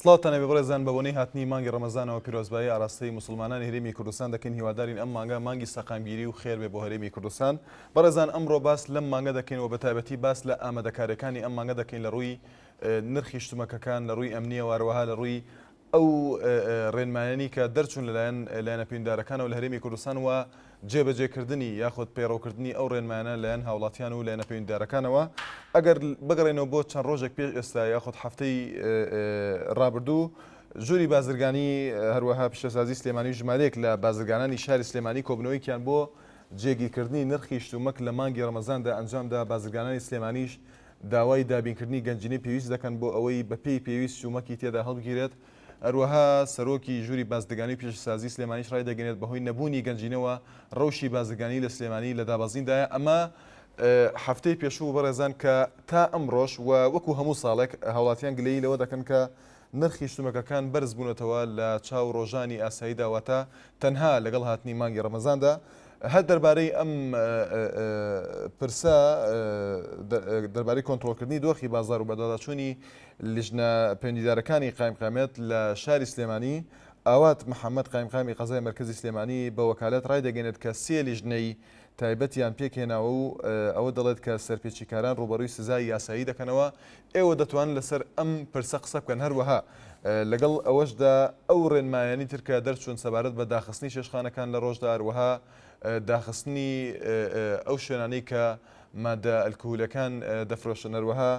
سڵاوتان لێبێ بەڕێزان بەبۆنەی هاتنی مانگی ڕەمەزانەوە پیرۆزبایی ئاراستەی موسڵمانانی هەرێمی کوردستان دەکەین هیوادارین ئەم مانگە مانگی سەقامگیری و خێر بێ بۆ هەرێمی کوردستان بەڕێزان ئەمڕۆ باس لەم مانگە دەکەین و بەتایبەتی باس لە ئامادەکاریەکانی ئەم مانگە دەکەین لە ڕووی نرخی شتومەکەکان لە ڕووی ئەمنیەوە هەروەها لە ڕووی ئەو ڕێنمایانەی کە دەرچوون لەلایەن لایەنە پەیوەندیدارەکانەوە لە هەرێمی کوردستان و جێبەجێکردنی یاخود پەیڕەوکردنی ئەو ڕێنمایانە لایەن هاوڵاتیان و لایەنە پەیوەندیدارەکانەوە ئەگەر بگەڕێنەوە بۆ چەند ڕۆژێک پێش ئێستا یاخود هەفتەی ڕابردوو ژووری بازرگانی هەروەها پیشەسازی سلێمانی و ژمارەیەک لە بازرگانانی شاری سلێمانی کۆبنەوەیەکیان بۆ جێگیرکردنی نرخی شتومەک لە مانگی ڕەمەزاندا ئەنجامدا بازرگانانی سلێمانیش داوای دابینکردنی گەنجینەی پێویست دەکەن بۆ ئەوەی بەپێی پێویست شتومەکی تێدا هەڵبگیرێت، هەروەها سەرۆکی ژووری بازرگانی و پیشەسازی سلێمانیش ڕایدەگەنێت بەهۆی نەبوونی گەنجینەوە ڕەوشی بازرگانی لە سلێمانی لە دابەزیندایە ئەمە هەفتەی پێشوو بەڕێزان کە تا ئەمڕۆش و وەکو هەموو ساڵێک هاوڵاتیان گلەیی لەوە دەکەن کە نرخی شتومەکەکان بەرز بوونەتەوە لە چاو ڕۆژانی ئاساییدا واتە تەنها لەگەڵ هاتنی مانگی ڕەمەزاندا. هەر دەربارەی ئەم پرسە دەربارەی کۆنترۆڵکردنی دۆخی بازاڕ و بەدواداچوونی لیژنە پەیوەندیدارەکانی قایمقامیەت لە شاری سلێمانی، ئاوات محەمەد قایمقامی قەزای مەرکەزی سلێمانی بە وەکالەت ڕایدەگەیەنێت کە سێ لیژنەی تایبەتیان پێکهێناوە و ئەوە دەڵێت کە سەرپێچیکاران ڕووبەڕووی سزای یاسایی دەکەنەوە، ئێوە دەتوانن لەسەر ئەم پرسە قسە بکەن، هەروەها لەگەڵ ئەوەشدا ئەو ڕێنمایانەی تر کە دەرچوون سەبارەت بە داخستنی چێشتخانەکان لە ڕۆژدا، هەروەها داخستنی ئەو شوێنانەی کە مادە ئەلکهولەکان دەفرۆشن، هەروەها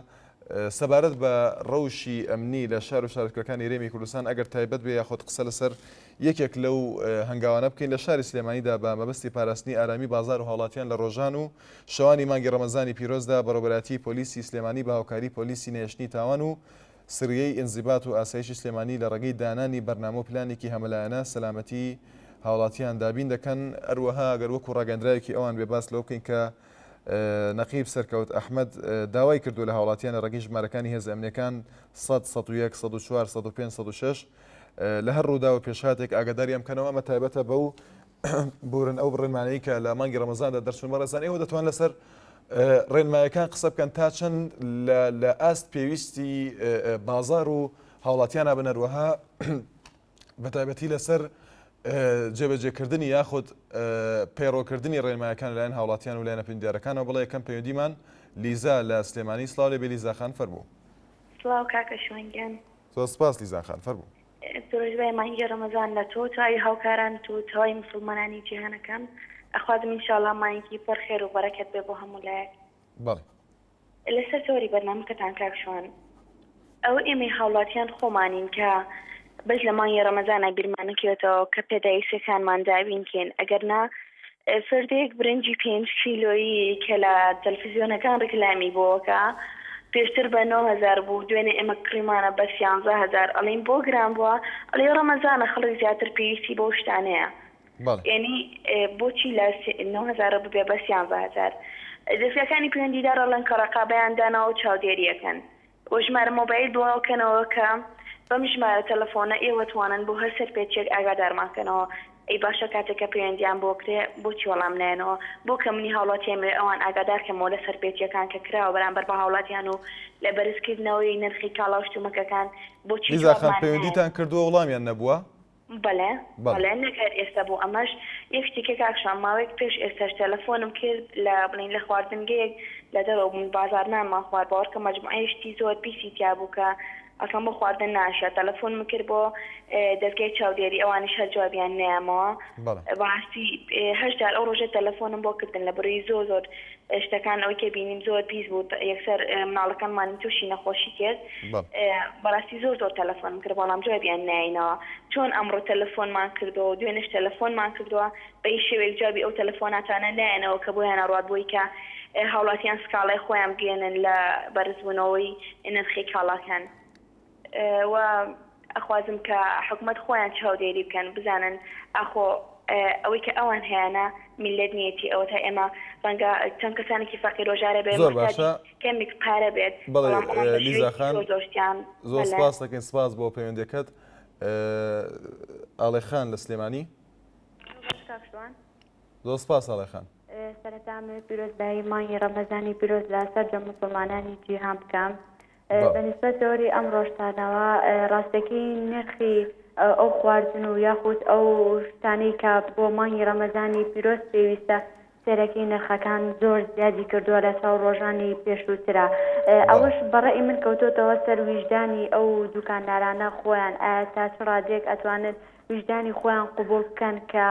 سەبارەت بە ڕەوشی ئەمنی لە شار و شارۆچکەکانی هەرێمی کوردستان ئەگەر تایبەت بێ یاخود قسە لەسەر یەکێک لەو هەنگاوانە بکەین لە شاری سلێمانیدا بە مەبەستی پاراستنی ئارامی بازار و هاوڵاتیان لە ڕۆژان و شەوانی مانگی ڕەمەزانی پیرۆزدا بەڕێوەبەرایەتیی پۆلیسی سلێمانی بە هاوکاری پۆلیسی نەهێشتنی تاوان و سریەی ئینزیبات و ئاسایشی سلێمانی لە ڕێگەی دانانی بەرنامە و پلانێکی هەمەلایەنە سەلامەتی هاوڵاتیان دابین دەکەن هەروەها گەر وەکو ڕاگەندراوێکی ئەوان بێ باس لەوە بکەین کە نەقیب سەرکەوت ئەحمەد داوای کردووە لە هاوڵاتیان لە ڕێگەی ژمارەکانی هێزە ئەمنیەکان 100 101 104 105 106 لە هەر ڕووداو و پێشهاتێک ئاگاداریان بکەنەوە ئەمە تایبەتە بەو بورن ئەو ڕێنمانەی کە لە مانگی ڕەمەزاندا دەرچوون بەڕێزان ئێوە دەتوان لەسەر ڕێنمایەکان قسە بکەن تا چەند لە ئاست پێویستی بازار و هاوڵاتیانە بن هەروەها بەتایبەتی لەسەر جێبەجێکردنی یاخود پەیڕۆکردنی ڕێنمایەکان لەلایەن هاوڵاتیان و لایەنە پەیوەندیدارەکانەوە بڵێ یەکەم پەیوەندیمان لیزا لە سلێمانی سڵاو لێ بێ لیزا خان فەرموو. سڵاو کاکە شوان گیان. زۆر سپاس لیزا خان فەرموو. پیرۆزبای مانگی ڕەمەزان لە تۆ و تەواوی هاوکارانت و تەواوی موسڵمانانی جیهانەکەم ئەخوازم ان شاءاللە مانگێکی پڕ خێر و بەڕەکەت بێ بۆ هەموو لایەک. بەڵێ. لەسەر تەوەری بەرنامەکەتان کاک شوان ئەوە ئێمەی هاوڵاتیان خۆمانین کە بەس لە مانگی ڕەمەزانا بیرمان نەکەوێتەوە کە پێداویستیەکانمان دابین کەین ئەگەر نا فردێک برنجی پێنج کیلۆیی کە لە تەلفزیۆنەکان ڕیکلامی بۆکە پێشتر بە 9000 بوو دوێنێ ئێمە کڕیمانە بە 13000 ئەڵین بۆ گران بووە ئەڵێ ڕەمەزانە خەڵک زیاتر پێویستی بەو شتانەیە یانی بۆچی لە 9000 ببێ بە 13000 دەزگاکانی پەیوەندیدار ئەڵێن کە ڕەقابەیان داناوە و چاودێری ئەکەن و ژمارە مۆبایل بڵاوکەنەوە کە بەم ژمارە تەلەفۆنە ئێوە توانن بۆ هەر سەرپێچیەک ئاگادارمان کەنەوە ئەی باشە کاتێک کە پەیوەندیان بۆ کرێ بۆچی وەڵام نایەنەوە بۆ کە منی هاوڵاتی ئەمەوێ ئەوان ئاگادار کەمەوە لە سەرپێچیەکان کە کراوە بەرامبەر بە هاوڵاتیان و لە بەرزکردنەوەی نرخی کاڵا و شتومەکەکان بۆچی لیزا خان جوابمان نایەن. پەیوەندیتان کردووە وڵامیان نەبووە؟ بەڵێ بەڵێ نەک هەر ئێستا بۆ ئەمەش یەک شتی کە کاک شوان ماوەیەک پێش ئێستاش تەلەفۆنم کرد لە بڵێین لە خواردنگەیەک لە دەرەوە بووین بازاڕ نانمان خوارد باوەڕکە مەجموعەیە شتی زۆر پیسی تیا بوو کە ئەسڵەن بۆ خواردن ناشیا تەلەفۆنم کرد بۆ دەزگای چاودێری ئەوانیش هەر جوابیان نەیامەوە بەڕاستی هەشت جار ئەو ڕۆژە تەلەفۆنم بۆ کردن لە بڕی زۆر زۆر شتەکان ئەوەی کە بینیم زۆر پیس بوو یەکسەر مناڵەکانمانی تووشی نەخۆشی کرد بەڕاستی زۆر زۆر تەلەفۆنم کرد بەڵام جوابیان ناینەوە چۆن ئەمڕۆ تەلەفۆنمان کردەوە و دوێنێش تەلەفۆنمان کردووە بە هیچ شێوەیەک جوابی ئەو تەلەفۆناتانە نایەنەوە کە بۆیان ئەڕوات بۆی کە هاوڵاتیان سکاڵای خۆیان بگەیەنن لە بەرزبوونەوەی نرخی کاڵاکان. و ئەخوازم کە حکومەت خۆیان چاودێری بکەن بزانن ئاخۆ ئەوەی کە ئەوان هەیانە میللەت نیەتی ئەوەتا ئێمە ڕەنگە چەند کەسانێکی فەقیر و ژارە بێ زۆر محتاجی باشە کەمێک پارە بێت بەڵێ بەڵام ئەوان بە لیزا شێوەیەکی خان زۆر زۆر شتیان زۆر بەلێ. سپاس دەکەین سپاس بۆ پەیوەندیەکەت ئاڵێ خان لە سلێمانی. باش کاک شوان. زۆر سپاس ئاڵێ خان. سەرەتا ئەمەوێت پیرۆزبایی مانگی ڕەمەزانی پیرۆز لە سەرجەم موسڵمانانی جیهان بکەم. بە نیسبەت تەوەری ئەمڕۆشتانەوە ڕاستەکەی نرخی ئەو خواردن و یاخود ئەو شتانەی کە بۆ مانگی ڕەمەزانی پیرۆز پێویستە سەرەکی نرخەکان زۆر زیادی کردووە لە چاو ڕۆژانی پێشووترا ئەوەش بەڕەئی من کەوتۆتەوە سەر ویژدانی ئەو دوکاندارانە خۆیان ئایا تا چ ڕادەیەک ئەتوانن ویژدانی خۆیان قبوڵ بکەن کە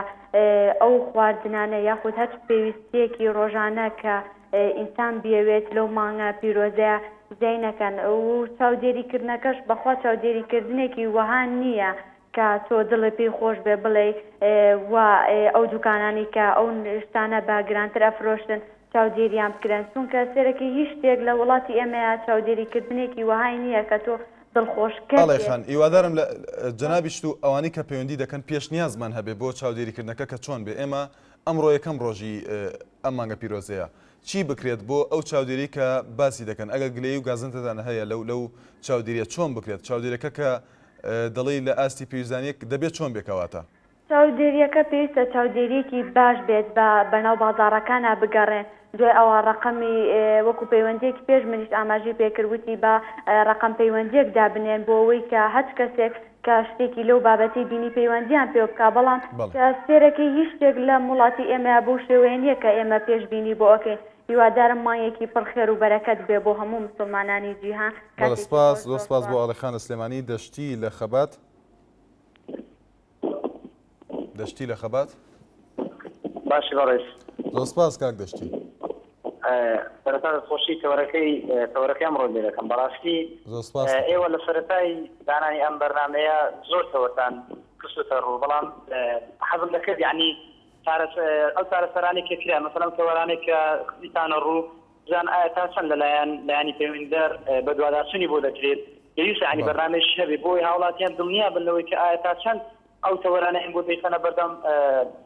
ئەو خواردنانە یاخود هەرچ پێویستیەکی ڕۆژانە کە ئینسان بیەوێت لەو مانگە پیرۆزەیە زیای نەکەن و چاودێری کردنەکەش بەخوا چاودێری کردنێکی وەها نییە کە تۆ دڵت پێی خۆش بێ بڵێی وا ئەو دوکانانەی کە ئەو شتانە بە گرانتر ئەفرۆشن چاودێریان بکرێن چونکە سەرەکی هیچ شتێک لە وڵاتی ئێمەیا چاودێری کردنێکی وەهای نییە کە تۆ دڵخۆشکەر ئاڵای بێت. خان هیوادارم لە جەنابیشت و ئەوانەی کە پەیوەندی دەکەن پێشنیازمان هەبێ بۆ چاودێریکردنەکە کە چۆن بێ ئێمە ئەمڕۆ یەکەم ڕۆژی ئەم مانگە پیرۆزەیە چی بکرێت بۆ ئەو چاودێری کە باسی دەکەن ئەگەر گلەیی و گازنتەتان هەیە لەو لەو چاودێریە چۆن بکرێت چاودێرەکە کە دەڵێی لە ئاستی پێویستدانیە دەبێت چۆن بێ کەواتە؟ چاودێریەکە پێویستە چاودێریەکی باش بێت بە بەناو بازاڕەکانا بگەڕێن دوای ئەوە ڕەقەمی وەکو پەیوەندیەکی پێش منیش ئاماژەی پێکرد وتی با ڕەقەم پەیوەندیەک دابنێن بۆ ئەوەی کە هەچ کەسێک کە شتێکی لەو بابەتەی بینی پەیوەندیان پێوە بکا بەڵام کە سێرەکەی هیچ شتێک لەم وڵاتی ئێمەیا بەو شێوەیە نیە کە ئێمە پێشبینی بۆ ئەکەین هیوادارم مانگێکی پڕ خێر و بەرەکەت بێ بۆ هەموو مسوڵمانانی جیهان بەڵێ کاتێکی سپاس خۆش زۆر زۆر سپاس بۆ سپاس. ئاڵێ خان لە سلێمانی دەشتی لە خەبات. دەشتی لە خەبات. باشی بەڕێز. زۆر سپاس کاک دەشتی. سەرەتا دەستخۆشی تەوەرەکەی تەوەرەکەی ئەمڕۆ لێ دەکەم بەڕاستی زۆر سپاس دەکەم. ئێوە لە سەرەتای دانانی ئەم بەرنامەیە زۆر تەوەرتان خستۆتە ڕوو بەڵام حەزم دەکرد یانی ئەو چارەسەرانەی کە کرا مەسەلەن ئەو تەوەرانەی کە خستیتانە ڕوو بزانن ئایا تا چەند لەلایەن لایەنی پەیوەندیدار بەدواداچوونی بۆ دەکرێت پێویستە یانی بەرنامەیەکیش هەبێت بۆ ئەوەی هاوڵاتیان دڵنیا بن لەوەی کە ئایا تا چەند ئەو تەوەرانەی بۆ دەیخەنە بەردەم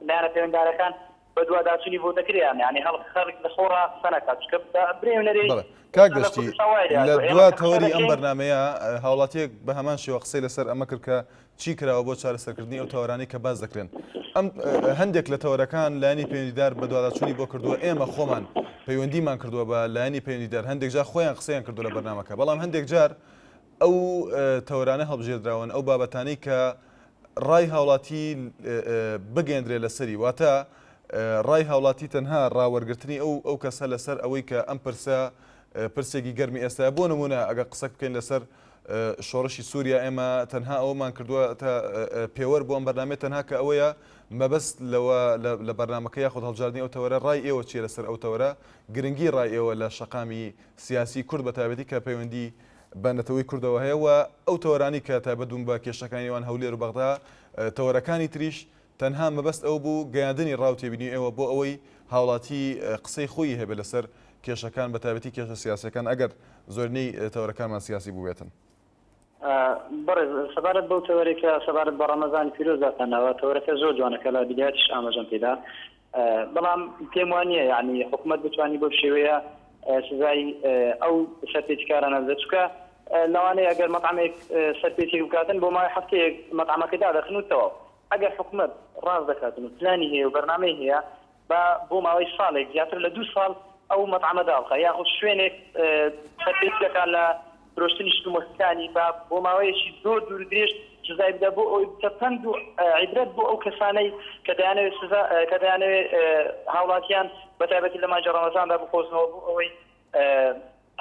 لایەنە پەیوەندارەکان بەدواداچوونی بۆ دەکرێت یان یانی هەڵ خەڵک لە خۆڕا قسە نەکات چونکە برێ و نەرێی بەڵێ کاک ئێستا لە دەشتی کوردستان وای لە لێهاتووە ئێمە دوا کە قسە تەوەری ئەم دەکەین بەرنامەیە هاوڵاتیەک بە هەمان شێوە قسەی لەسەر ئەمە کرد کە چی کراوە بۆ چارەسەرکردنی ئەو تەوەرانەی کە باس دەکرێن؟ ئەم هەندێک لە تەوەرەکان لایەنی پەیوەندیدار بەدواداچوونی بۆ کردووە، ئێمە خۆمان پەیوەندیمان کردووە بە لایەنی پەیوەندیدار، هەندێک جار خۆیان قسەیان کردووە لە بەرنامەکە، بەڵام هەندێک جار ئەو تەوەرانە هەڵبژێردراون، ئەو بابەتانەی کە ڕای هاوڵاتی بگەیەندرێ لەسەری، واتە ڕای هاوڵاتی تەنها ڕاوەرگرتنی ئەو ئەو کەسە لەسەر ئەوەی کە ئەم پرسە پرسێکی گەرمی ئێستایە، بۆ نموونە ئەگەر قسە بکەین لەسەر شۆڕشی سووریا ئێمە تەنها ئەوەمان کردووە تا پێوەر بۆ ئەم بەرنامەیە تەنها کە ئەوەیە مەبەست لەوە لە بەرنامەکە یاخود هەڵبژاردنی ئەو تەوەرە ڕای ئێوە چییە لەسەر ئەو تەوەرە گرنگی ڕای ئێوە لە شەقامی سیاسی کورد بە تایبەتی کە پەیوەندی بە نەتەوەی کوردەوە هەیە و ئەو تەوەرانی کە تایبەت بوون بە کێشەکانی نێوان هەولێر و بەغدا تەوەرەکانی تریش تەنها مەبەست ئەوە بوو گەیاندنی ڕا و تێبینی ئێوە بۆ ئەوەی هاوڵاتی قسەی خۆیی هەبێت لەسەر کێشەکان بە تایبەتی کێشە سیاسیەکان ئەگەر زۆرینەی تەوەرەکانمان سیاسی بووبێتن. بەڕێز سەبارەت بەو تەوەرەی کە سەبارەت بە ڕەمەزانی پیرۆز داتان ناوە تەوەرەکە زۆر جوانە کە لە بیدایەتیش ئاماژەم پێدا بەڵام پێم وا نییە یعنی حکوومەت بتوانانی بەو شێوەیە سزای ئەو سەرپێچیکارانە بدات چونکە لەوانەیە ئەگەر مەتعەمێک سەرپێچیک بکاتن بۆ ماوەی هەفتەیەک مەتعەمەکە دادەخن و تەواو ئەگەر حکومەت ڕاست دەکاتن و پلانی هەیە و بەرنامەی هەیە با بۆ ماوەی ساڵێک زیاتر لە دوو ساڵ ئەو مەتعەمە دابخا یاخود شوێنێک سەرپێچ دەکات لە فرۆشتنی شتومەکەکانی با بۆ ماوەیەکی زۆر دوور و درێژ سزای بدا بۆ ئەوەی ببتە پەند و عیبرەت بۆ ئەو کەسانەی کە دەیانەوێت سزا کە دەیانەوێت هاوڵاتیان بە تایبەتی لە مانگی ڕەمەزاندا بقۆزنەوە بۆ ئەوەی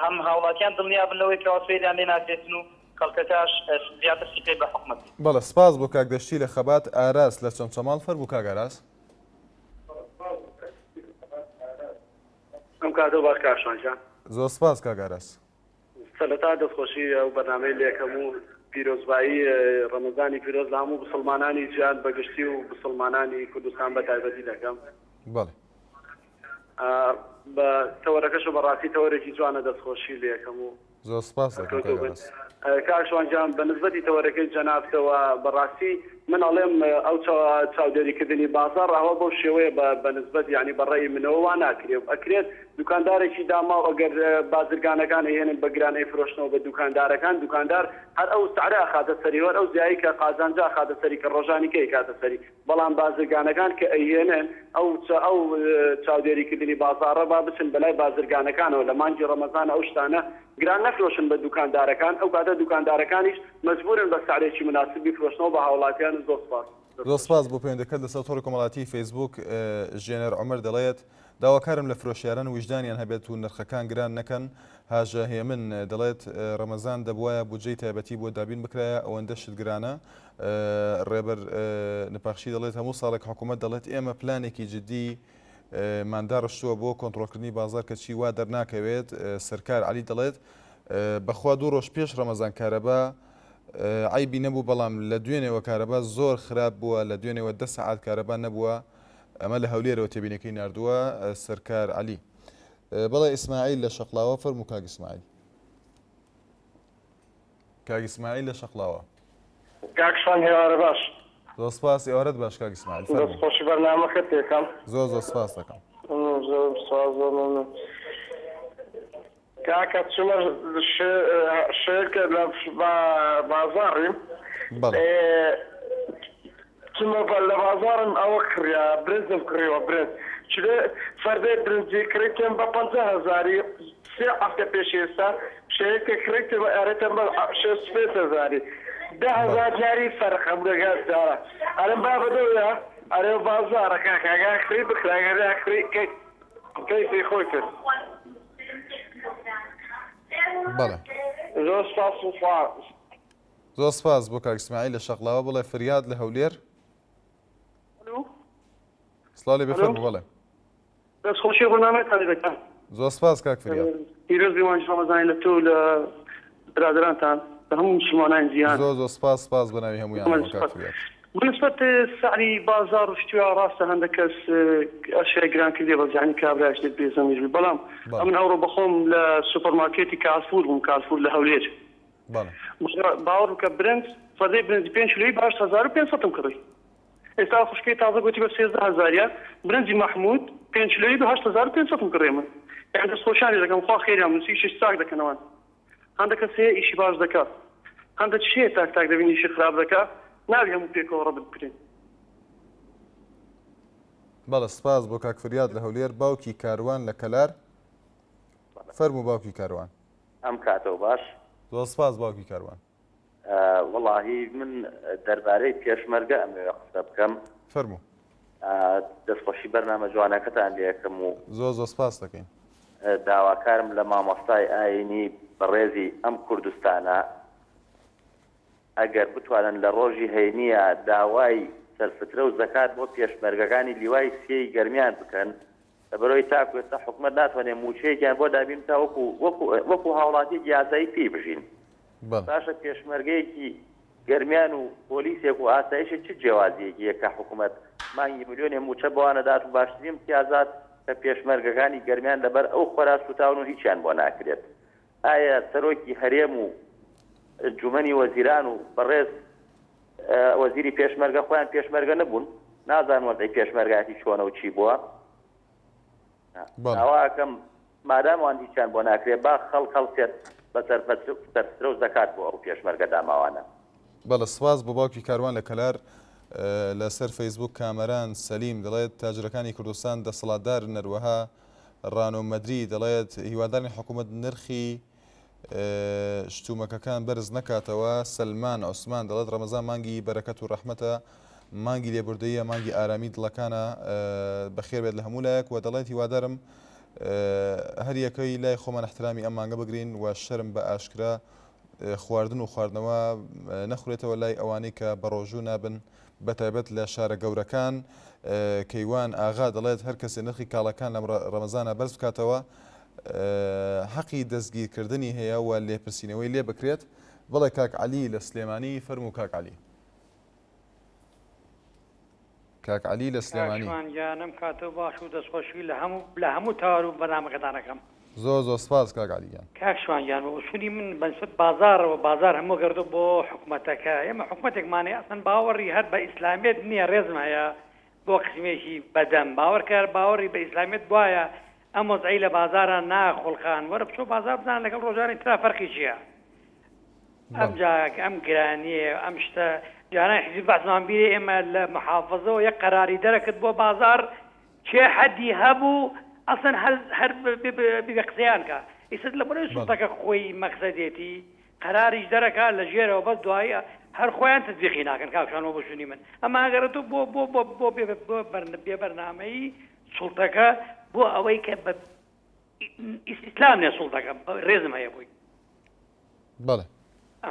هەم هاوڵاتیان دڵنیا بن لەوەی کەوا فێریان لێ ناکرێتن و خەڵکەکەش زیاتر سیقەی بە حکومەت بێت. بەڵێ سپاس بۆ کاک دەشتی لە خەبات ئاراس لە چەمچەماڵ فەرموو کاک ئاراس. ئەم کاتەو باش کاک شوان گیان. زۆر سپاس کاک ئاراس. سەرەتا دەستخۆشی ئەو بەرنامەی لێکەم و پیرۆزبایی ڕەمەزانی پیرۆز لە هەموو بسڵمانانی جیهان بەگشتی و بسڵمانانی کوردستان بە تایبەتی دەکەم. بەڵێ. بە تەوەرەکەشەوە بەڕاستی تەوەرێکی جوانە دەستخۆشی لێکەم و زۆر سپاس دەکەم سەرکەوتوو کاک بن. ئاراس. کاک شوان گیان بە نسبەتی تەوەرەکەی جەنابتەوە بەڕاستی من ئەڵێم ئەو چاودێری کردنی بازاڕ ئەوە بەو شێوەیە بە بە نسبەت یانی بە ڕەئی منەوە وا ناکرێ ئەکرێت دوکاندارێکی داماو ئەگەر بازرگانەکان ئەیهێنن بە گران ئەیفرۆشنەوە بە دوکاندارەکان دوکاندار هەر ئەو سعرە ئەخاتە سەری هەر ئەو زیایی کە قازانجە ئەخاتە سەری کە ڕۆژانی کە ئەیکاتە سەری بەڵام بازرگانەکان کە ئەیهێنن ئەو ئەو چاودێری کردنی بازاڕە با بچن بەلای بازرگانەکانەوە لە مانگی ڕەمەزان ئەو شتانە. گران نەفرۆشن بە دوکاندارەکان ئەو کاتە دوکاندارەکانیش مەجبورن بە سعرێکی مناسب بیفرۆشنەوە بە هاوڵاتیان و زۆر سپاس. زۆر سپاس بۆ پەیوەندەکەت لەسەر تۆڕی کۆمەڵایەتی فەیسبووک ژێنەر عومەر دەڵێت، داواکارم لە فرۆشیاران ویژدانیان هەبێت و نرخەکان گران نەکەن، هاژە هێمن دەڵێت، ڕەمەزان دەبوایە بودجەی تایبەتی بۆ دابین بکرایە ئەوەندە شت گرانە، ڕێبەر نپاخشی دەڵێت، هەموو ساڵێک حکوومەت دەڵێت ئێمە پلانێکی جدی مان داڕشتووە بۆ کۆنتڕۆڵکردنی بازاڕ کەچی وا دەرناکەوێت، سەرکار عەلی دەڵێت، بەخوا دوو ڕۆژ پێش ڕەمەزان کارەبا عەیبی نەبوو بەڵام لە دوێنێوە کارەبا زۆر خراپ بووە لە دوێنێوە دە سەعات کارەبا نەبووە ئەمە لە هەولێرەوە تێبینەکەی ناردووە سەرکار عەلی بەڵێ ئیسماعیل لە شەقلاوە فەرموو کاک ئیسماعیل کاک ئیسماعیل لە شەقلاوە. کاک شوان هێوارە باش. زۆر سپاس ئێوارەت باش کاک ئیسماعیل فەرموو. دەست خۆشی بەرنامەکەت پێکەم. زۆر زۆر سپاس دەکەم. زۆر سپاس زۆر مەمنون. کاکە چومە شێرکە لە بازاڕیم بەڵێ. چمە لە بازاڕم ئەوە کڕیا برنجم کڕیوە برنج چلێ فەردەی برنجی کڕیتم بە 50 هەزاری سێ هەفتە پێش ئێستا شەیەکە کڕیتم ئەرێتم بە 65 هەزاری 10 هەزار دیناری فەرق هەبوو لەگەڵ جارە ئەرم با بەدەوە ئەرێ بازاڕە کاکە ئەگەر کڕی بکڕە ئەگەر ناکڕی کەیفی خۆی کرد. بەڵێ. زۆر سپاس و خوا. زۆر سپاس بۆ کاک ئیسماعیل لە شەقڵاوە بڵێ فریاد لە هەولێر. ئەلۆ. سڵاو لێ بێ فەرموو بەڵێ. دەست خۆشی بەرنامەتان لێ دەکەم. زۆر سپاس کاک فریاد. پیرۆز بی مانگی ڕەمەزانی لە تۆ و لە برادەرانتان لە هەموو موسڵمانانی جیهان. زۆر زۆر سپاس سپاس بە ناوی هەموویانەوە کاک فریاد. بەنسبەت سعری بازاڕ و شتی وا ڕاستە هەندە کەس ئەشیای گران کردیە بەس یانی کابرایش دێت بێ زەمیش بی بەڵام ئەمن ئەوڕۆ بەخۆم لە سوپەر مارکێتی کارفور بووم کارفور لە هەولێر باوەڕ بکە برنج فەردەی برنجی پێنج کیلۆیی بە 8500 م کڕی ئێستا خوشکەی تازە گوتی بە 13 هەزاریە برنجی مەحمود پێنج کیلۆیی بە 8500 م کڕی من یانی دەستخۆشیان لێ دەکەم خوا خێریان بنووسی ئیشیش چاک دەکەنەوە هەندە کەس هەیە ئیشی باش دەکا هەندە چ هەیە تاک تاک دەبینی ئیشی خراپ دەکا نابی هەموو پێکەوە ڕەبت بکرێن. بەڵێ سپاس بۆ کاک فریاد لە هەولێر باوکی کاروان لە کەلار فەرموو باوکی کاروان. ئەم کاتەو باش. زۆر سپاس باوکی کاروان. وەڵاهی من دەربارەی پێشمەرگە ئەمەوێ قسە بکەم. فەرموو. دەستخۆشی بەرنامە جوانەکەتان لێ ئەکەم و. زۆر زۆر سپاست دەکەین. داواکارم لە مامۆستای ئاینی بەڕێزی ئەم کوردستانە ئەگەر بتوانن لە ڕۆژی هەینیە داوای سەرفترە و زەکات بۆ پێشمەرگەکانی لیوای سێی گەرمیان بکەن لەبەرئەوەی تاکو ئێستا حکومەت ناتوانێت مووچەیەکیان بۆ دابین بکا وەکو وەکو وەکو هاوڵاتیەکی ئاسایی پێی بژین. باشە پێشمەرگەیەکی گەرمیان و پۆلیسێک و ئاسایشێک چ جیاوازیەکی هەیە کە حکومەت مانگی ملیۆنێ مووچە بەوان ئەدات و باشترین امتیازات کە پێشمەرگەکانی گەرمیان لەبەر ئەو خۆرا سوتاون و هیچیان بۆ ناکرێت ئایا سەرۆکی هەرێم و ئەنجومەنی وەزیران و بەڕێز وەزیری پێشمەرگە خۆیان پێشمەرگە نەبوون نازان وەزعی پێشمەرگایەتی چۆنە و چی بووە داوا ئەکەم مادام وان هیچیان بۆ ناکرێ با خەڵک هەڵسێت بە سەرفترە و زەکات بۆ ئەو پێشمەرگە داماوانە. بەڵێ سپاس بۆ باوکی کاروان لە کەلار. لەسەر فەیسبووک کامەران سەلیم دەڵێت تاجرەکانی کوردستان دەسەڵاتدارن هەروەها ڕانۆ مەدری دەڵێت هیوادارین حکوومەت نرخی شتومەکەکان بەرز نەکاتەوە، سەلمان عوسمان دەڵێت ڕەمەزان مانگی بەرەکەت و ڕەحمەتە، مانگی لێبوردەییە، مانگی ئارامی دڵەکانە، بەخێر بێت لە هەموو لایەک و دەڵێت هیوادارم هەریەکەی لای خۆمان احترامی ئەم مانگە بگرین و شەرم بە ئاشکرا خواردن و خواردنەوە نەخورێتەوە لای ئەوانەی کە بەڕۆژوو نابن بەتایبەت لە شارە گەورەکان. کەیوان ئاغا دەڵێت هەر کەسێ نرخی کاڵاکان لەم ڕەمەزانە بەرز بکاتەوە حەقی دەستگیرکردنی هەیە و لێپرسینەوەی لێ بکرێت. بەڵێ کاک عەلی لە سلێمانی فەرموو کاک عەلی. کاک عەلی لە کاک سلێمانی. شوان گیان ئەم کاتەو باش و دەستخۆشی لە هەموو لە هەموو تاوەر و بەرنامەکەتان ئەکەم. زۆر زۆر سپاس کاک عەلی گیان. کاک شوان گیان بە بۆچوونی من بە نسبەت بازاڕەوە بازاڕ هەموو گەردووە بۆ حکومەتەکە ئێمە حکومەتێکمان هەیە ئەسڵەن باوەڕی هەر بە ئیسلامیەت نییە ڕێزم هەیە بۆ قسمێکی بەدەم باوەڕ کە هەر باوەڕی بە ئیسلامیەت بوایە ئەم وەزعەی لە بازاڕا ناخوڵقان وەرە بچۆ بازاڕ بزانە لەگەڵ ڕۆژانی ترا فەرقی چییە ئەم جا ئەم گرانیە ئەم شتە جاران حیزبی بەعسمان بیرێ ئێمە لە محافزەوە یەک قەراری دەرەکرد بۆ بازاڕ کێ حەدی هەبوو ئەسڵەن هەر هەر بێ قسەیان کا. ئیسر لە بەرەی سوڵتەکە خۆی مەقسەدێتی قەراریش دەرەکا لە ژێرەوە بەس دوایی هەر خۆیان تەتبیقی ناکەن کاک شوان بۆ بۆچوونی من ئەمە ئەگەرێتەوە بۆ بۆ بۆ بۆ بێ بۆ بێ بەرنامەیی سوڵتەکە بۆ ئەوەی کە بە ئیسلام نیە سوڵتەکە ڕێزم هەیە بۆی. بەڵێ.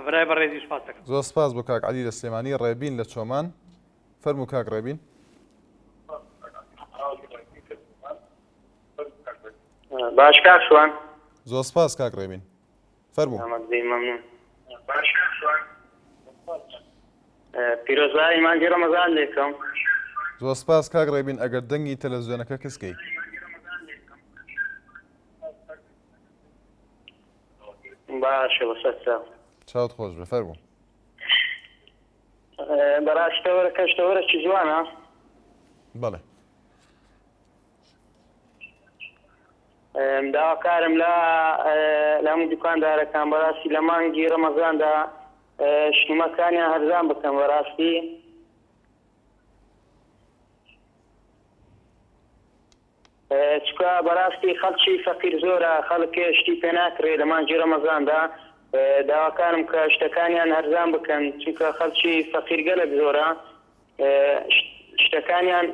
برای بەڕێزی سوپاس دەکەم. زۆر سپاس بۆ کاک عەلی لە سلێمانی. ڕێبین لە چۆمان. فەرموو کاک ڕێبین. باش کاک شوان. زۆر سپاس کاک ڕێبین. فەرموو. مەمنون. پیرۆزبایی مانگی ڕەمەزان لێکەم. زۆر سپاس کاک ڕێبین ئەگەر دەنگی تەلەڤزیۆنەکە کز کەی. باشە بەسەر چاو. چاوت خۆش بێ فەرموو. بەڕاستی تەوەرەکەش تەوەرەکی جوانە. بەڵێ. داواکارم لە لە هەموو دوکاندارەکان بەڕاستی لە مانگی ڕەمەزاندا شتومەکانیان هەرزان بکەن بەڕاستی چکە بەڕاستی خەڵکی فەقیر زۆرە خەڵک شتی پێ ناکرێ لە مانگی ڕەمەزاندا داواکارم کە شتەکانیان هەرزان بکەن چونکە خەڵکی فەقیر گەلک زۆرە شتەکانیان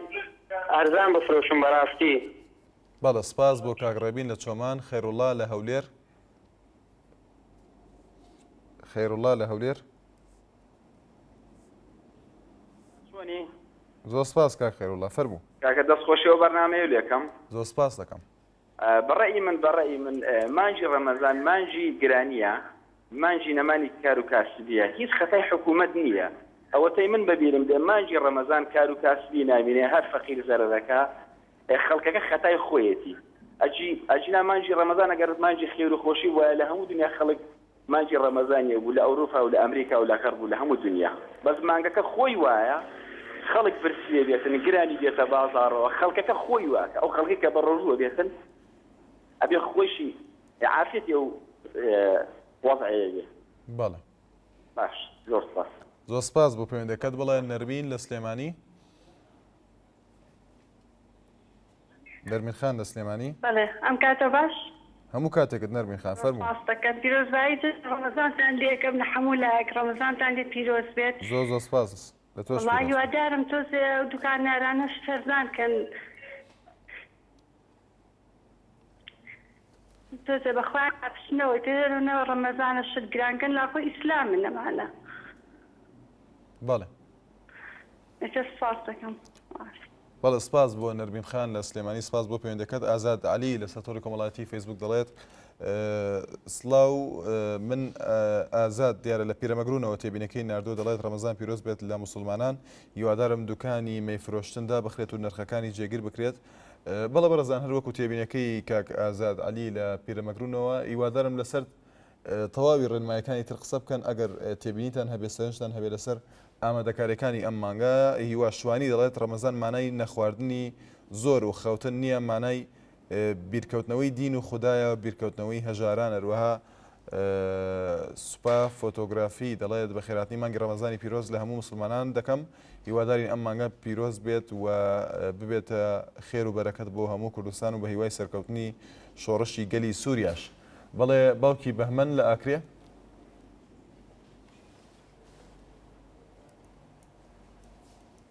ئەرزان بفرۆشن بەراستی. بەڵێ سپاس بۆ کاک ڕێبین لە چۆمان، خەیروڵا لە هەولێر. خەیروڵا لە هەولێر. چۆنی؟ زۆر سپاس کاک خەیروڵا فەرموو. کاکە دەست خۆشی ئەو بەرنامەیە لێکەم. زۆر سپاس دەکەم. بەڕەئی من بەڕەئی من مانگی ڕەمەزان مانگی گرانیە مانگی نەمانی کار و کاسبیە هیچ خەتای حکومەت نیە ئەوەتەی من بەبیرم دێ مانگی ڕەمەزان کار و کاسبی نامینێ هەر فەقیر زەرەرەکا خەڵکەکە خەتای خۆیەتی ئەجی ئەجینا مانگی ڕەمەزان ئەگەر مانگی خێر و خۆشی بوایە لە هەموو دنیا خەڵک مانگی ڕەمەزانیە بوو لە ئەوروپا و لە ئەمریکا و لە غەرب و لە هەموو دنیا بەس مانگەکە خۆی وایە خەڵک برسیە بێتن گرانی دێتە بازاڕەوە خەڵکەکە خۆی واکە ئەو خەڵکی کە بە ڕۆژووە بێتن ئەبێ خۆیشی عافیەتی ئەو وەزعەیە بێ. بەڵێ. باش زۆر سپاس. زۆر سپاس بۆ پەیوەندەکەت بڵێ نەرمین لە سلێمانی. نەرمین خان لە سلێمانی. بەڵێ ئەم کاتە باش. هەموو کاتێکت نەرمین خان فەرموو. سپاس دەکەم پیرۆزبایی جەژنی ڕەمەزانتان لێ ئەکەم لە حەموو لایەک ڕەمەزانتان لێ پیرۆز بێت. زۆر زۆر سپاس لە تۆش وەڵا پیرۆز بێت. هیوادارم تۆزێ ئەو دوکاندارانەش سەردان کەن تۆزێ بە خۆیان بچنەوە تێرنەوە ڕەمەزانە شت گران کەن لاخۆ ئیسلامن ئەمانە. بەڵێ. ئیتر سپاس دەکەم. بەڵێ سپاس بۆ نەرمین خان لە سلێمانی سپاس بۆ پەیوەندەکەت ئازاد عەلی لەسەر تۆڕی کۆمەڵایەتی فەیسبوک دەڵێت سڵاو من ئازاد دیارە لە پیرەمەگرونەوە تێبینەکەی ناردووە دەڵێت ڕەمەزان پیرۆز بێت لە موسڵمانان هیوادارم دوکانی مەی فرۆشتن دابخرێت و نرخەکانی جێگیر بکرێت بەڵێ بەڕێزان هەر وەکو تێبینەکەی کاک ئازاد عەلی لە پیرەمەگرونەوە هیوادارم لەسەر تەواوی ڕێنمایەکانی تر قسە بکەن ئەگەر تێبینیتان هەبێ سەرنجتان هەبێ لەسەر ئامادەکاریەکانی ئەم مانگە هیوا شوانی دەڵێت ڕەمەزان مانای نەخواردنی زۆر و خەوتن نییە مانای بیرکەوتنەوەی دین و خودایە بیرکەوتنەوەی هەژاران هەروەها سوپا فۆتۆگرافی دەڵێت بەخێراتنی مانگی ڕەمەزانی پیرۆز لە هەموو مسلمانان دەکەم هیوادارین ئەم مانگە پیرۆز بێت و ببێتە خێر و بەرەکەت بۆ هەموو کوردستان و بە هیوای سەرکەوتنی شۆڕشی گەلی سووریاش. بەڵێ باوکی بەهمەن لە ئاکرێ.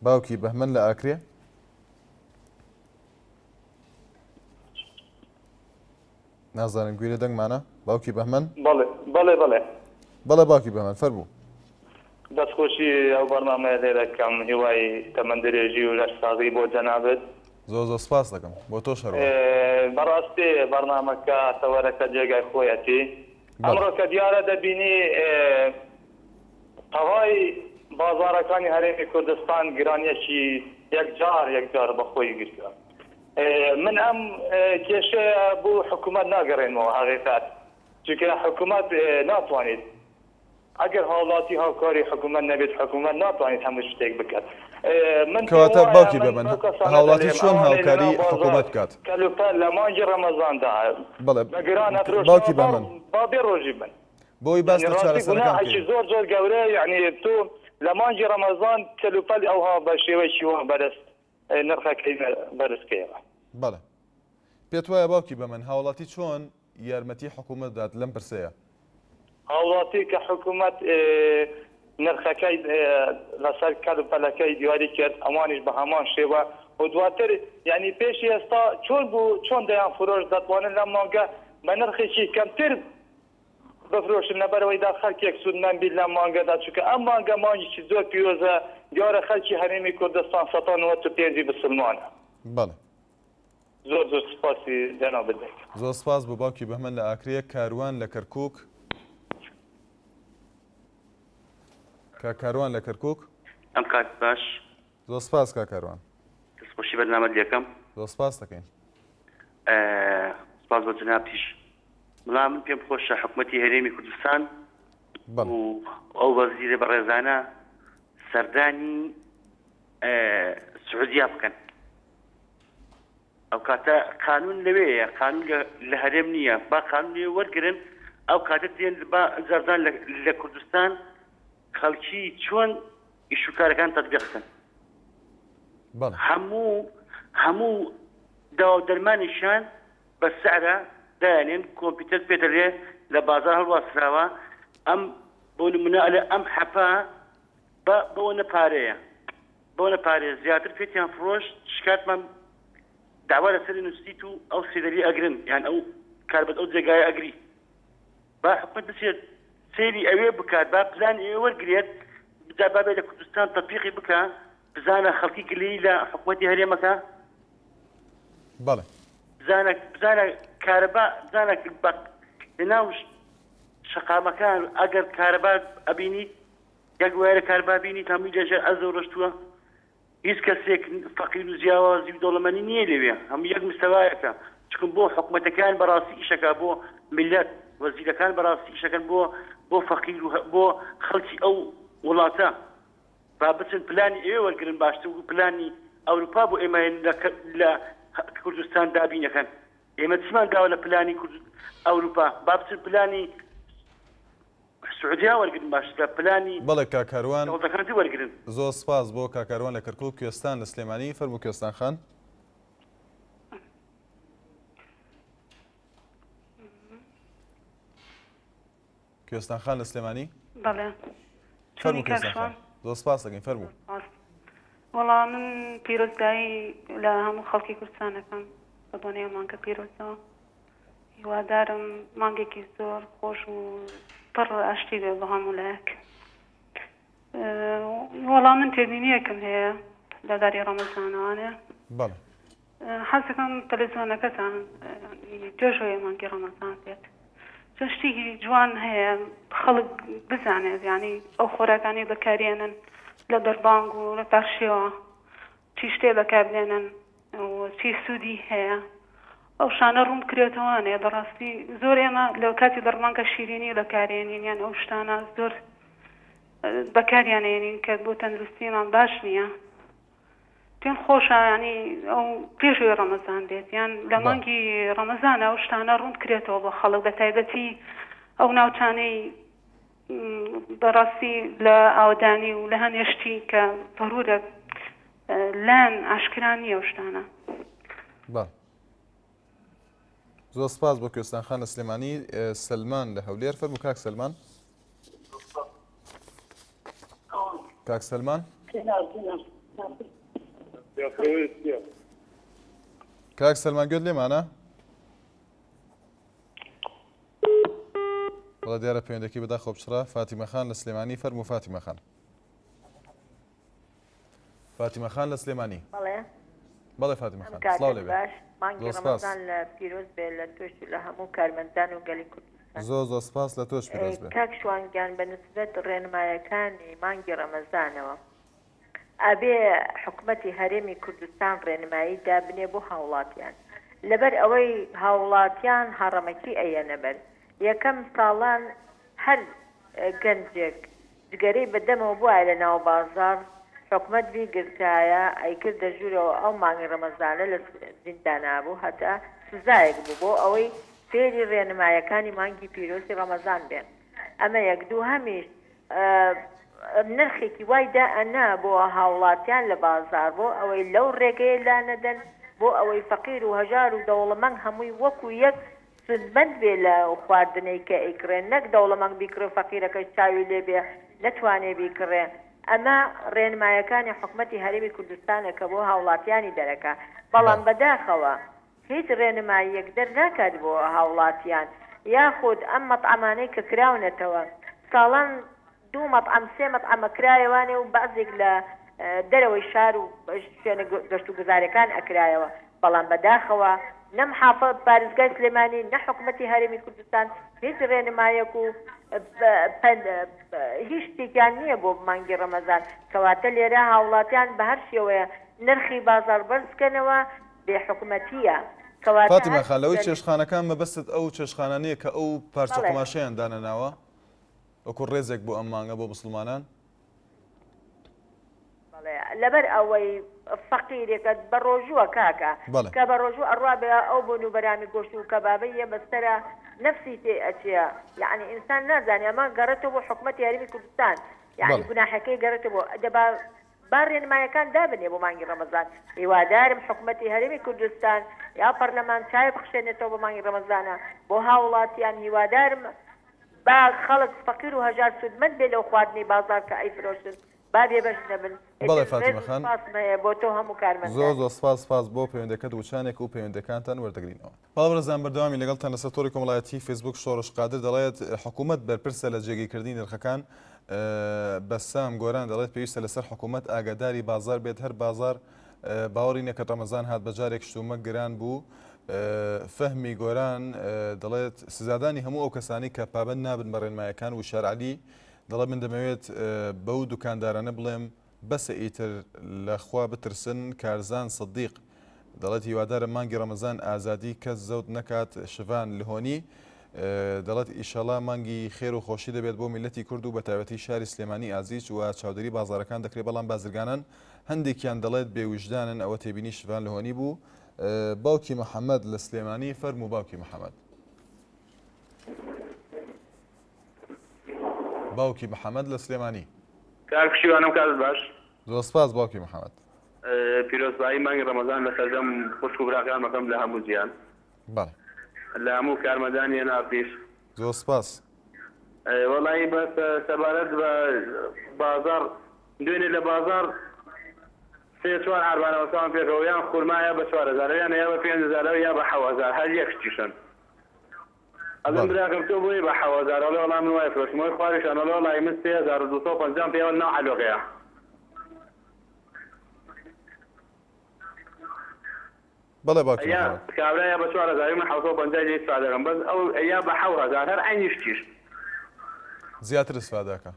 باوکی بەهمەن لە ئاکرێ. نازانم گوێ لە دەنگمانە باوکی بەهمەن بەڵێ بەڵێ بەڵێ بەڵێ باوکی بەهمەن فەرموو. دەستخۆشی ئەو بەرنامەیە لێ دەکەم هیوای تەمەن درێژی و لەش ساغی بۆ جەنابت. زۆر زۆر سپاس دەکەم بۆ تۆش هەروا. بەڕاستی بەرنامەکە تەوەرەکە جێگای خۆیەتی ئەمڕۆ کە دیارە دەبینی تەوای بازاڕەکانی هەرێمی کوردستان گرانیەکی یەکجار یەکجار بەخۆی گرتوە من ئەم کێشەیە بۆ حکومەت ناگەڕێنمەوە هەقیقەت چونکە حکومەت ناتوانێت ئەگەر هاوڵاتی هاوکاری حکومەت نەبێت حکومەت ناتوانێت هەموو شتێک بکات من پێم کەواتە وایە باوکی من بەمن بەو کەسانە هاوڵاتی دەلێم چۆن ئەوانەی هاوکاری لەناو بازاڕ حکومەت بکات؟ کەلوپەل لە مانگی ڕەمەزاندا بەڵێ بە گران ئەفرۆشنەوە باوکی با بەمن با بێ ڕۆژی بن بۆی باس یعنی لە ڕاستی چارەسەرەکان گوناحێکی بکەین. زۆر زۆر گەورەیە یعنی تۆ لە مانگی ڕەمەزان کەلوپەل ئەوها بە شێوەیەکی وا بەرز نرخەکەی بەرز کەیەوە. بەڵێ پێت وایە باوکی بەمن هاوڵاتی چۆن. یارمەتی حکوومەت بدات لەم پرسەیە؟ هاوڵاتی کە حکومەت نرخەکەی لەسەر کەل و پەلەکەی دیاری کرد ئەوانیش بە هەمان شێوە و دواتر یانی پێشی ئێستا چۆن بوو چۆن دەیان فرۆشت دەتوانن لەم مانگە بە نرخێکی کەمتر بفرۆشن لەبەرئەوەی دا خەلکێک سوودمەند بیت لەم مانگەدا چونکە ئەم مانگە مانگێکی زۆر پیرۆزە دیارە خەلکی هەرێمی کوردستان سەتا 95 ی بسلمانە. بەڵێ. زۆر زۆر سوپاسی جەنابت دەکەم. زۆر سپاس بۆ باوکی بەهمەن لە ئاکرێ، کاروان لە کەرکوک. کاک کاروان لە کەرکوک. ئەم کات باش. زۆر سپاس کاک کاروان. دەستخۆشی بەرنامەت لێکەم. زۆر سپاس دەکەین. سپاس بۆ جەنابتیش. بەڵام من پێم خۆشە حکومەتی هەرێمی کوردستان و ئەو وەزیرە بەڕێزانە سەردانی سعودیا بکەن. ئەو کاتە قانون لەوێیە قانون لە هەرێم نییە با قانون لێ وەرگن ئەو کاتە دێن با زەردان لە کوردستان خەڵکی چۆن ئیش و کارەکان تەتبیق بکەن هەموو هەموو داوا و دەرمانیشیان بە سعرە دایانێن کۆمپیوتەر پێ دەلێ لە بازار هەڵواسراوە ئەم بۆ نمونە ئەلێ ئەم حەپە بە بەوەنە پارەیە بەوەنە پارەیە زیاتر پێتیان فڕۆشت شکاتمان داوا لەسەری نووسیت و ئەو سێدەری ئەگرن یان ئەو کاربەت ئەو جێگایە ئەگری با حکومەت بچێت سەیری ئەوێ بکات با پلانی ئەوێ وەرگرێت جا با بێ لە کوردستان تەتبیقی بکا بزانە خەڵکی گلەیی لە حکومەتی هەرێمەکە بەڵێ بزانە بزانە کارەبا بزانە بە لەناو شەقامەکان ئەگەر کارەبا ئەبینیت یەک وایرە کاربا بینیت هەمووی لەژێر ئەرزەوە ڕۆشتووە هیچ کەسێک فەقیر و جیاوازی و دەوڵەمەنی نییە لەوێ هەموو یەک مستەوایەکە چکم بۆ حکومەتەکان بەڕاستی ئیشەکە بۆ میلەت وەزیرەکان بەڕاستی ئیشەکەن بۆ بۆ فەقیر و بۆ خەڵکی ئەو وڵاتە با بچن پلانی ئەوێ وەرگرن باشتر و پلانی ئەوروپا بۆ ئێمە لە کوردستان دابینەکەن ئێمە چمان داوە لە پلانی ئەوروپا با بچن پلانی سعودیا وەرگرن باشترە پلانی بەڵێ کاک کاروان دەوڵەتەکان تر وەرگرن. زۆر سپاس بۆ کاک کاروان لە کەرکوک کوێستان لە سلێمانی فەرموو کوێستان خان. کوێستان خان لە سلێمانی بەڵێ فەرموو کوێستان خان زۆر سپاس دەکەین فەرموو. وەڵا من پیرۆزبایی لە هەموو خەڵکی کوردستان ئەکەم بە بۆنەی ئەم مانگە پیرۆزەوە. هیوادارم مانگێکی زۆر خۆش و پڕ ئاشتی بێ بۆ هەموو لایەک. وەڵا من تێبینیەکم هەیە لە باری ڕەمەزانەوانێ. بەڵێ. حەزەکەم تەلەزیۆنەکەتان پێش ئەوەی مانگی ڕەمەزان بێت چەند شتێکی جوان هەیە خەڵک بزانێت یانی ئەو خۆراکانەی بەکارێنن لە بەربانگ و لە پارشێوە چی شتێ بەکاربێنن و چی سوودی هەیە ئەو شانە ڕوون بکرێتەوانێ بەڕاستی زۆر ئێمە لە کاتی بەربانگە شیرینی بەکارێنین یان ئەو شتانە زۆر بەکاریانێنین کە بۆ تەندروستیمان باش نییە پێم خۆشە ینی ئەو پێشوی ڕەمەزان بێت یان لە مانگی ڕەمەزانە ئەو شتانە ڕوون بکرێتەوە بۆ خەڵک بە تایبەتی ئەو ناوچانەی بەڕاستی لە ئاوەدانی و لە هەنێ شتی کە زەرورە لایان ئاشکرا نییە ئەو شتانە. بەڵێ. زۆر سپاس بۆ کوێستان خان لە سلێمانی، سەلمان لە هەولێر. فەرموو کاک سەلمان. کاک سەلمان. کاک سەلمان گوێت لێمانە؟ بەڵێ دیارە پەیوەندەکەی بەداخەوە پچڕا. فاتیمە خان لە سلێمانی فەرموو فاتیمە خان. فاتیمە خان لە سلێمانی. بەڵێ. بەڵێ فاتیمە ئەم خان کاتەت سڵاو لێ بێ. باش مانگی زۆر سپاس. ڕەمەزان لە پیرۆز بێ لە تۆش و لە هەموو کارمەندان و گەلی کوردستان. زۆر زۆر سپاس لە تۆش پیرۆز بێ. کاک شوان گیان بە نسبەت ڕێنمایەکانی مانگی ڕەمەزانەوە ئەبێ حکومەتی هەرێمی کوردستان ڕێنمایی دابنێ بۆ هاوڵاتیان لەبەر ئەوەی هاوڵاتیان هەڕەمەکی ئەیەنە بەر یەکەم ساڵان هەر گەنجێک جگەرەی بە دەمەوە بوایە لە ناو بازاڕ حکومەت بیگرتایە ئەیکردە ژوورەوە ئەو مانگی ڕەمەزانە لە زیندانا بوو هەتا سزایەک بوو بۆ ئەوەی فێری ڕێنمایەکانی مانگی پیرۆزی ڕەمەزان بێن ئەمە یەک دووهەمیش نرخێکی وای دائەنا بۆ هاوڵاتیان لە بازاڕ بۆ ئەوەی لەو ڕێگەیە لانەدەن بۆ ئەوەی فەقیر و هەژار و دەوڵەمەنگ هەمووی وەکو یەک. سوودمەند بێ لە خواردنەی کە ئەیکڕێ نەک دەوڵەمەند بیکڕێ و فەقیرەکەش چاوی لێ بێ نەتوانێ بیکڕێ ئەمە ڕێنمایەکانی حکومەتی هەرێمی کوردستانە کە بۆ هاوڵاتیانی دەرەکا بەڵام بەداخەوە هیچ ڕێنماییەک دەرناکات بۆ هاوڵاتیان یاخود ئەم مەتعەمانەی کە کراونەتەوە ساڵان دوو مەتعەم سێ مەتعەمە کرایەوانێ و بەعزێک لە دەرەوەی شار و شوێنە گەشت و گوزارەکان ئەکرایەوە بەڵام بەداخەوە نە محافە پارێزگای سلێمانی نە حکومەتی هەرێمی کوردستان هیچ ڕێنمایەک و هیچ شتێکیان نییە بۆ مانگی ڕەمەزان کەواتە لێرە هاوڵاتیان بە هەر شێوەیە نرخی بازاڕ بەرزکەنەوە بێ حکومەتییە کەواتە فاتیمە هەر خان لەوەی چێشتخانەکان مەبەستت ئەو چێشتخانانەیە کە ئەو پارچە بەڵێ. قوماشەیان دانەناوە وەکو ڕێزێک بۆ ئەم مانگە بۆ موسڵمانان؟ بەڵێ لەبەر ئەوەی فەقیرێکە بە ڕۆژووە کاکە بەڵێ. کە بە ڕۆژوو ئەڕوا بێ ئەو بۆن و بەرامی گۆشت و کەبابەی یە بەسەرە نەفسی تێ ئەچێ یەعنی ئینسان نازانێ ئەمە گەڕێتەوە بۆ حکومەتی هەرێمی کوردستان یەعنی بەڵێ. گوناحەکەی گەڕێتەوە بۆ دەبا با ڕێنمایەکان دابنێ بۆ مانگی ڕەمەزان هیوادارم حکومەتی هەرێمی کوردستان یا پەرلەمان چاوێ بخشێنێتەوە بۆ مانگی ڕەمەزانە بۆ هاوڵاتیان هیوادارم با خەڵک فەقیر و هەژار سوودمەند بێ لەو خواردنەی بازاڕ کە ئەیفرۆشن با بێبەش نەبن بەڵێ ئیتر ڕێز فاتیمە و خان سوپاسم هەیە بۆ تۆ هەموو زۆر کارمەندان. زۆر سپاس سپاس بۆ پەیوەندەکەت وچانێک و پەیوەندەکانتان وەردەگرینەوە. بەڵێ بەڕێزان بەردەوامی لەگەڵتان لەسەر تۆڕی کۆمەڵایەتی فەیسبووک شۆڕش قادر دەڵێت حکوومەت بەرپرسە لە جێگیرکردنی نرخەکان بەسام گۆران دەڵێت پێویستە لەسەر حکوومەت ئاگاداری بازار بێت هەر بازار باوەڕی نەکرد ڕەمەزان هات بەجارێک شتومەک گران بوو فەهمی گۆران دەڵێت سزادانی هەموو ئەو کەسانی کە پابند نابن بە ڕێنمایەکان وشار عەلی دەڵێت من دەمەوێت بەو دوکاندارانە بڵێم بەسە ئیتر لە خوا بترسن کارزان سدیق دەڵێت هیوادارم مانگی ڕەمەزان ئازادی کەس زەوت نەکات شڤان لهۆنی دەڵێت ئیشەڵا مانگی خێر و خۆشی دەبێت بۆ میللەتی کورد و بەتایبەتی شاری سلێمانی ئازیز و چاودێری بازاڕەکان دەکرێت بەڵام بازرگانان هەندێکیان دەڵێت بێ ویژدانن ئەوە تێبینی شڤان لهۆنی بوو باوکی محەمەد لە سلێمانی فەرموو باوکی محەمەد. باوکی محەمەد لە سلێمانی. کاک پشتیوانم کاتت باش. زۆر سپاس باوکی محەمەد. پیرۆزبایی مانگی ڕەمەزان لە سەرجەم خوشک و براکانم ئەکەم لە هەموو جیهان. بەڵێ. لە هەموو کارمەندانی ئێن ئاڕ تیش. زۆر سپاس. وەڵایی بەس سەبارەت بە بازاڕ دوێنێ لە بازاڕ سێ چوار عاربانە وەستاون پێکەوە یان خورمایە بە 4000 یان یا بە 5000 یا بە 7000 هەر یەک شتیشن ئەڵێم براکەم تۆ بۆیە بە 7000 ئەڵێ وەڵا من وای فرۆشم ئەوەی خواریشان ئەڵێ وەڵی من 3250 پێوە ناو عەلۆقەیە. بەڵێ باوکی یا محمد. کابرا یا بە 4000 من 750 لێ ئیسفادە دەکەم بەس ئەو یا بە 7000 هەر عەینی شتیش. زیاتر ئیسفادە ئەکا.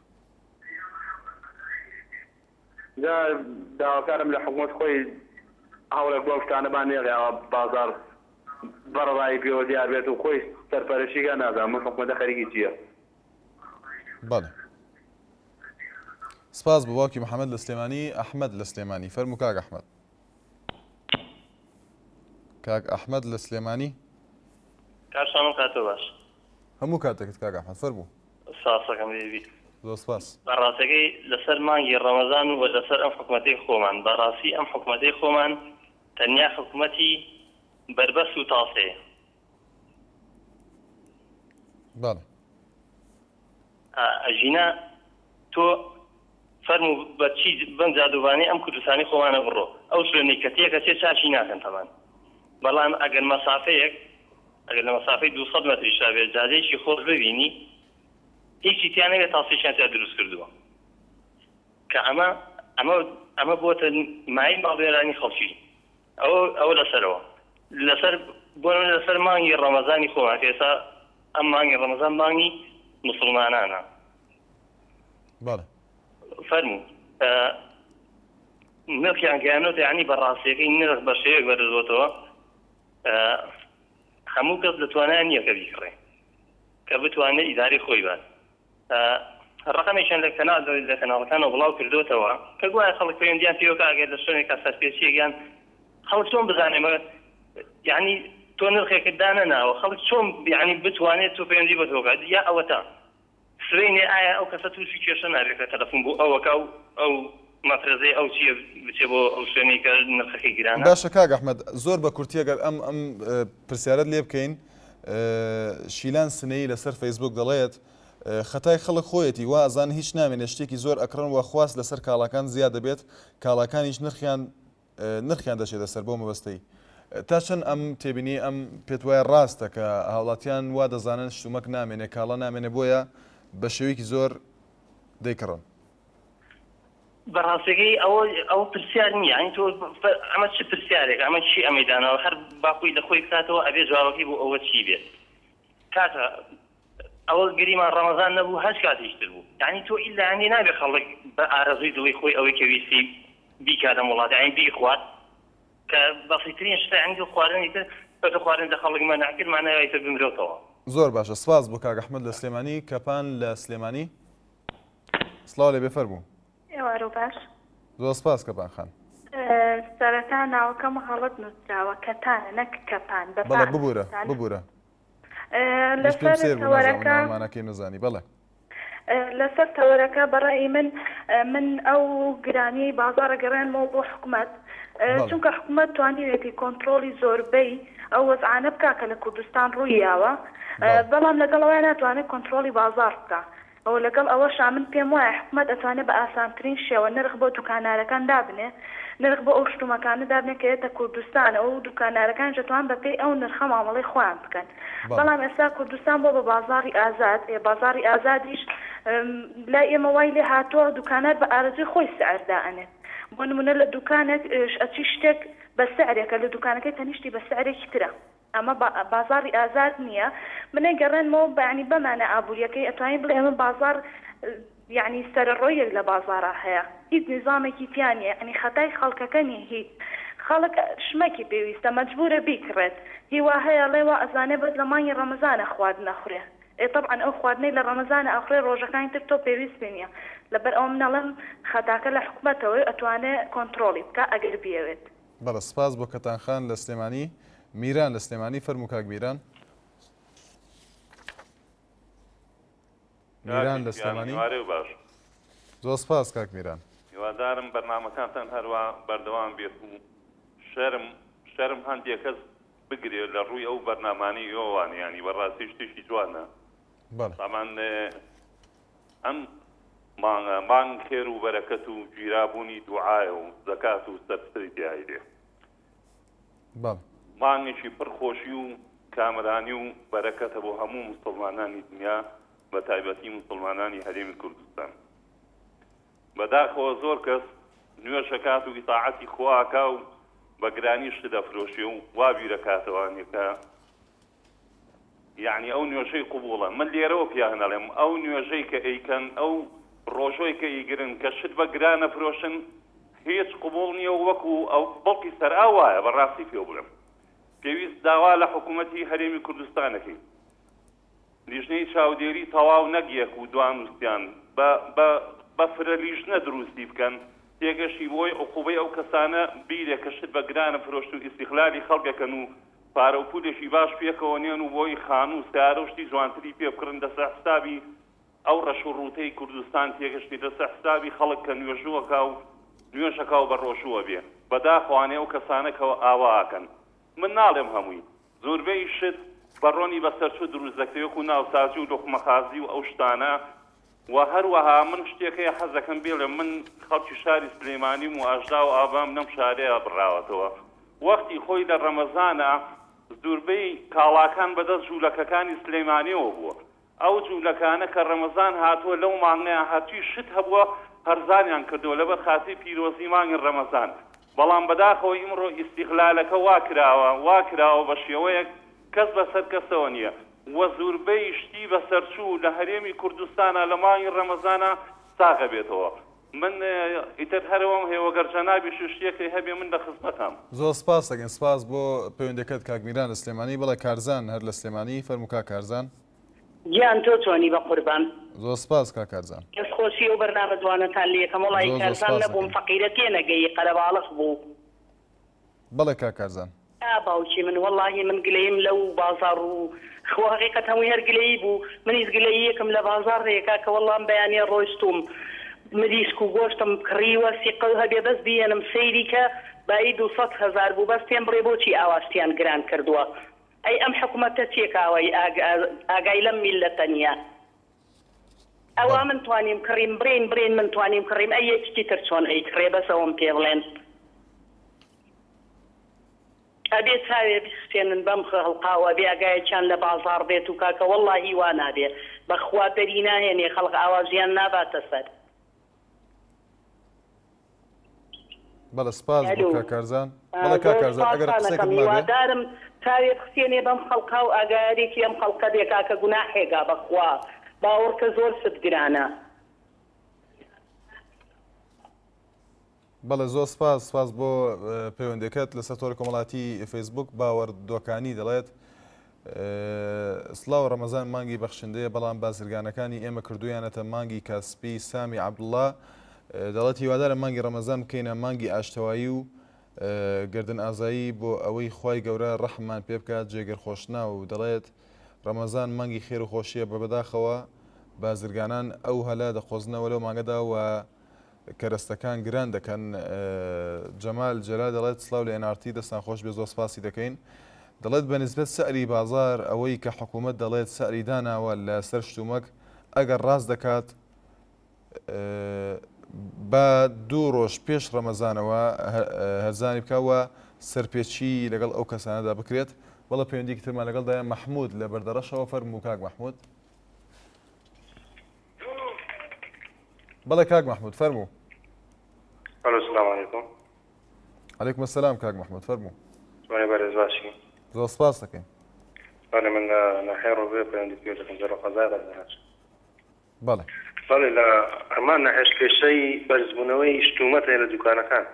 جا داواکارم لە حکومەت خۆی هەوڵێک بۆ ئەم شتانە با نێڵێ ئاوا بازاڕ بەڕەڵایی پێوە دیار بێت و خۆی سەرپەرشتی کا نازانم ئەم حکومەتە خەریکی چییە. بەڵێ سپاس بۆ باوکی محەمەد لە سلێمانی ئەحمەد لە سلێمانی فەرموو کاک ئەحمەد. کاک ئەحمەد لە سلێمانی. کاک سامان کاتۆ باش. هەموو کاتێکت کاک ئەحمەد فەرموو. سپاسەکەم بێبی. زۆر سپاس. بەڕاستەکەی لەسەر مانگی ڕەمەزان و لەسەر ئەم حکومەتەی خۆمان بەڕاستی ئەم حکومەتەی خۆمان تەنیا حکومەتی بەربەست و تاسەیە. بەڵێ. ئەژینا تۆ فەرموو بە چی بەم جادووبانەی ئەم کوردستانی خۆمانە بڕۆ ئەو شوێنەی کە تێکەچێ چاکی ناکەن تەبان بەڵام ئەگەر مەسافەیەک ئەگەر لە مەسافەی 200 مەتریشا بێت جادەیەکی خۆش ببینی هیچی تیا نەبێت تاسێکیان تیا دروست کردووە کە ئەمە ئەمە ئەمە بۆتە مای ماڵوێرانی خەڵکی ئەوە ئەوە لەسەرەوە لەسەر بۆ لەسەر مانگی ڕەمەزانی خۆمان کە ئێستا ئەم مانگی ڕەمەزان مانگی موسڵمانانە. بەڵێ. فەرموو نرخیان گەیانۆتە یعنی بە ڕاستیەکەی نرخ بە شێوەیەک بەرزبۆتەوە هەموو کەس لە توانای نییە کە بیکڕێ کە بتوانێت ئیداری خۆی بات ڕەقەمێکیان لە کەناڵ لە کەناڵەکانەوە بڵاو کردۆتەوە کە گوایە خەڵک پەیوەندیان پێوە کە ئەگەر لە شوێنێکا سەرپێچیەک یان خەڵک چۆن بزانێ مەگەر یعنی تۆ نرخێکت دانەناوە خەڵک چۆن یعنی بتوانێت تۆ پەیوەندی بە تۆ بکات یا ئەوەتا سبەینێ ئایا ئەو کەسە تووشی کێشە نابێت کە تەلەفۆن بۆ ئەوەکا و ئەو مەفرەزەی ئەو چییە بچێ بۆ ئەو شوێنەی کە نرخەکەی گرانە؟ باشە کاک ئەحمەد زۆر بە کورتی ئەگەر ئەم ئەم پرسیارەت لێ بکەین. شیلان سنەیی لەسەر فەیسبوک دەڵێت، خەتای خەڵک خۆیەتی وا ئەزانن هیچ نامێنێت شتێکی زۆر ئەکڕن وە خواست لەسەر کاڵاکان زیاد دەبێت کاڵاکانیش نرخیان نرخیان دەچێتە سەر بەو مەبەستەی تا چەند ئەم تێبینی ئەم پێت وایە ڕاستە کە هاوڵاتیان وا دەزانن شتومەک نامێنێ کاڵا نامێنێ بۆیە بە شێوەیەکی زۆر دەیکڕن؟ بە ڕاستەکەی ئەوە ئەوە پرسیار نییە یانی تۆ ئەمە چ پرسیارێک ئەمە چی ئەمەی داناوە هەر با خۆی لە خۆی بکاتەوە ئەبێ جوابەکەی بۆ ئەوە چی بێت کاکە ئەوە گریمان ڕەمەزان نەبوو هەچ کاتێکی تر بوو یانی تۆ ئیلا هەندێ نابێ خەڵک بە ئارەزووی دڵی خۆی ئەوەی کە ویستی بیکات ئەم وڵاتە یانی بیخوات کە بەسیترین شتە یانی تۆ خواردنی تر بە تۆ خواردن لە خەڵک مەنع کرد مانای وایە تر بمرێتەوە. زۆر باشە سپاس بۆ کاک ئەحمەد لە سلێمانی کەپان لە سلێمانی سڵاو لێ بێ فەرموو. ئێوارە باش. زۆر سپاس کەپان خان. سەرەتا ناوەکەم غەڵەت نووسراوە کەتانە نەک کەپان بە بەڵێ ببورە ببورە. منیش پێم لەسەر سەیر بوو نازانم تەوەرەکە ناومانەکەیم نەزانی بەڵێ. لەسەر تەوەرەکە بەڕەئی من من ئەو گرانیەی بازاڕ ئەگەڕێنمەوە بۆ حکومەت بەڵێ. چونکە حکومەت توانیویەتی کۆنتڕۆڵی زۆربەی ئەو وەزعانە بکا کە لە کوردستان ڕووی یاوە بەڵێ. بەڵام لەگەڵ ئەوەیا ناتوانێت کۆنتڕۆڵی بازاڕ بکا و لەگەڵ ئەوەشا من پێم وایە حکومەت ئەتوانێ بە ئاسانترین شێوە نرخ بۆ دوکانارەکان دابنێ، نرخ بۆ ئەو شتومەکانە دابنێ کە یەتە کوردستانەوە و دوکانارەکانیش ئەتوان بە پێی ئەو نرخە مامەڵەی خۆیان بکەن. بەڵێ. بەڵام ئێستا کوردستان بووە بە بازاڕی ئازاد، ئێ بازاڕی ئازادیش لای ئێمە وای لێ هاتووە دوکانار بە ئارەزووی خۆی سعر دائەنێت. بۆ نموونە لە دوکانێک ئەچی شتێک بە سعرێکە لە دوکانەکەی تەنیشتی بە سعرێکی ترە. ئەمە بازاڕی ئازاد نییە من ئەیگەڕێنمەوە بە یانی بە مانا ئابووریەکەی ئەتوانین بڵێ ئەمە بازاڕ یانی سەرەڕۆیەک لە بازاڕا هەیە هیچ نیزامێکی تیا نییە یانی خەتای خەڵکەکە نییە هیچ خەڵک شمەکی پێویستە مەجبوورە بیکڕێت هی وا هەیە ئەڵێ وا ئەزانێ بەس لە مانگی ڕەمەزانە خواردن ئەخورێ ئێ تەبعەن ئەو خواردنەی لە ڕەمەزانە ئەخورێ ڕۆژەکانی تر تۆ پێویستی نییە لەبەر ئەوە من ئەڵێم خەتاکە لە حکومەتەوەی ئەتوانێ کۆنتڕۆڵی بکا ئەگەر بیەوێت. بەڵێ سپاس بۆ کەتان خان لە سلێمانی. میران لە سلێمانی فەرموو کاک میران. میران لە سلێمانی. باش. زۆر سپاس کاک میران. هیوادارم بەرنامەکانتان هەروا بەردەوام بێت و شەرم شەرم هەندێک کەس بگرێ لە ڕووی ئەو بەرنامانەی ئێوەوان یانی بەڕاستی شتێکی جوانە بەڵێ. تامان ئەم مانگە مانگ خێر و بەرەکەت و گیرابوونی دوعایە و زەکات و سەرفتری تیای دێ. بەڵێ. مانگێکی پڕ خۆشی و کامەرانی و بەرەکەتە بۆ هەموو موسڵمانانی دنیا بە تایبەتی موسڵمانانی هەرێمی کوردستان. بەداخەوە زۆر کەس نوێژ ئەکات و ئیتاعەتی خوا ئەکا و بە گرانی شت ئەفرۆشێ و وا بیرەکاتەوە کە یەعنی ئەو نوێژەی قبوڵە من لێرەوە پیان ئەڵێم ئەو نوێژەی کە ئەیکەن ئەو ڕۆژۆی کە ئیگرن کە شت بە گران ئەفرۆشن هیچ قبوڵ نییە و وەکو ئەو بڵقی سەرئاو وایە بەڕاستی پێو بڵێم پێویست داوا لە حکوومەتی هەرێمی کوردستانەکەی لیژنەی چاودێری تەواو نەک یەک و دوان و سیان بە بە بە فرە لیژنە دروستی بکەن تێگەشی بۆی عقوبەی ئەو کەسانە بیرێ کە شت بە گرانە فرۆشت و ئیستیغلالی خەڵکەکەن و پارە و پولێکی باش پێکەوە نێن و بۆی خانوو و سەیارە و شتی جوانتری پێ بکڕن لەسەر حسابی ئەو ڕەش و ڕووتەی کوردستان تێگەشتی لەسەر حسابی خەڵک کە نوێژوەکا و نوێژەکا و بە ڕۆژووە بێ بەداخەوانێ ئەو کەسانە کە ئاوا ئەکەن من ناڵێم هەمووی زۆربەی شت بە ڕۆنی بەسەرچوو دروست دەکرێ وەکو ناوسازی و لوقمەخازی و ئەو شتانە وە هەروەها من شتێک هەیە حەز دەکەم بیڵێم من خەڵکی شاری سلێمانیم و ئاژدا و ئابام لەم شارەیا بڕاوەتەوە وەختی خۆی لە ڕەمەزانا زوربەی کاڵاکان بەدەست جولەکەکانی سلێمانیەوە بووە ئەو جولەکانە کە ڕەمەزان هاتووە لەو مانگەیا هەرچی شت هەبووە هەرزانیان کردووە لەبەر خاتری پیرۆزی مانگی ڕەمەزان بەڵام بەداخەوە ئیمڕۆ ئیستیغلالەکە وا کراوە وا کراوە بە شێوەیەک کەس بەسەر کەسەوە نییە و زوربەی شتی بەسەرچوو لە هەرێمی کوردستانا لە مانگی ڕەمەزانا ساغ ئەبێتەوە من ئیتر هەرەوەم هەیە وەگەر جەنابیشت شتێکەی هەبێ من لە خزمەتام. زۆر سپاس دەکەین سپاس بۆ پەیوەندیەکەت کاک میران لە سلێمانی بەڵێ کارزان هەر لە سلێمانی فەرموو کاک کارزان. گیان تۆ چۆنی بەقوربان. زۆر سپاس کاک کارزان. دەست خۆشی ئەو بەرنامە جوانەتان لێ کەم وەڵایی زۆر زۆر کارزان سپاس نەبووم دەکەین. فەقیرە تێنەگەیی قەرەباڵخ بوو. بەڵێ کاک کارزان. ئا باوکی من وەڵاهی من گلەییم لەو بازاڕ و خۆ هەقیقەت هەمووی هەر گلەیی بوو منیش گلەییەکم لە بازاڕ هەیە کاکە وەڵا ئەم بەیانیە ڕۆیشتووم مریشک و گۆشتم کڕیوە سیقەو هەبێ بەس بیەنم سەیری کە بایی 200 هەزار بوو بەس پێم بڵێ بۆچی ئاوا شتیان گران کردووە. ئەی ئەم حکومەتە چیە کاوەی ئاگای لەم میللەتە نیە ئەوا من توانیم کڕیم بڕین بڕین من توانیم کڕیم ئەی یەکیکی تر چۆن ئەیکڕێ بەس ئەوەم پێ بڵێن ئەبێ چاوێ بخشێنن بەم خهڵقاو ئەبێ ئەگایەکیان لە بازاڕ بێت و کاکە وەڵاهی وا نابێ بەخوا دەری ناهێنێ خەڵق ئاوا ژیان ناباتە سەر. بەڵێ سپاس بۆ کاک کارزان. بەڵێ کاک کارزان ئەگەر قسەیەکت مابێ. هیوادارم چاوێ بخشێنێ بەم خەڵقا و ئاگایارێکی ئەم خەڵقە بێ کاکە گوناحێگا بەخوا باوەڕکە زۆر شت گرانە. بەڵێ زۆر سپاس سپاس بۆ پەیوەندەکەت لەسەر تۆڕی کۆمەڵاتی فەیسبوک باوەڕ دۆکانی دەڵێت سڵاو ڕەمەزان مانگی بەخشندەیە بەڵام بازرگانەکانی ئێمە کردویانەتە مانگی کاسپی سامی عەبدوڵا دەڵێت هیوادارە مانگی ڕەمەزان بکەینە مانگی ئاشتەوایی و گردن ئازایی بۆ ئەوەی خوای گەورە ڕەحممان پێ بکات جێگر خۆشناو دەڵێت ڕەمەزان مانگی خێر و خۆشیە بە بەداخەوە بازرگانان ئەو هەلە دەقۆزنەوە لەو مانگەدا و کەرەستەکان گران دەکەن. جەمال جەلال دەڵێت سڵاو لە NRT دەستان خۆش بێ زۆر سپاسی دەکەین. دەڵێت بە نسبەت سعری بازار ئەوەی کە حکوومەت دەڵێت سعری داناوە لە سەر شتومەک ئەگەر ڕاست دەکات با دوو ڕۆژ پێش ڕەمەزانەوە هەرزانی بکە و سەرپێچی لەگەڵ ئەو کەسانەدا بکرێت. بەڵێ پەیوەندیکی ترمان لەگەڵدایە مەحموود لە بەردەڕەشەوە فەرموو کاک مەحموود. بەڵێ کاک مەحمود فەرموو. ئەلۆ سلام علیکم. علیکم السلام کاک مەحمود فەرموو. چۆنی بەرێز باشی؟ زۆر سپاس دەکەین. بەڵێ من لە ناحیەی ڕۆبێ پەیوەندی پێ دەکەم زەرە قەزای بەردەڕەش. بەڵێ. بەڵێ لە هەمان ناحیەش کێشەی بەرزبوونەوەی شتومەت هەیە لە دوکانەکان.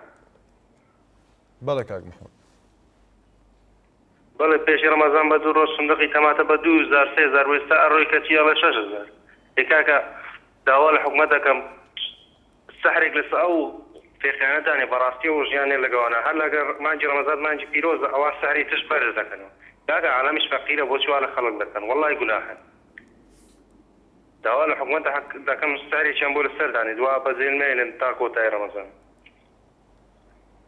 بەڵێ کاک مەحمود. بەڵێ پێشی ڕەمەزان بە دوو ڕۆژ سندقی تەماتە بە 2000 3000 بۆ ئێستا ئەڕۆی کەچی ئەڵێ 6000 ئێ کاکە داوا لە حکومەت دەکەم سەحرێک لەسە ئەو فێقیانە دانێ بەڕاستی ئەو ژیانێ لەگەوانە هەر لەگەر مانگی ڕەمەزان مانگی پیرۆزە ئەوا سەحری تش بەرز دەکەنەوە کاکە عالەمیش فەقیرە بۆچی وا لە خەڵک دەکەن وەڵای گوناحن داوا لە حکومەت دەکەم سەحرێکیان بۆ لەسەر دانێت وا بەجێ مەیەلن تا کۆتایی ڕەمەزان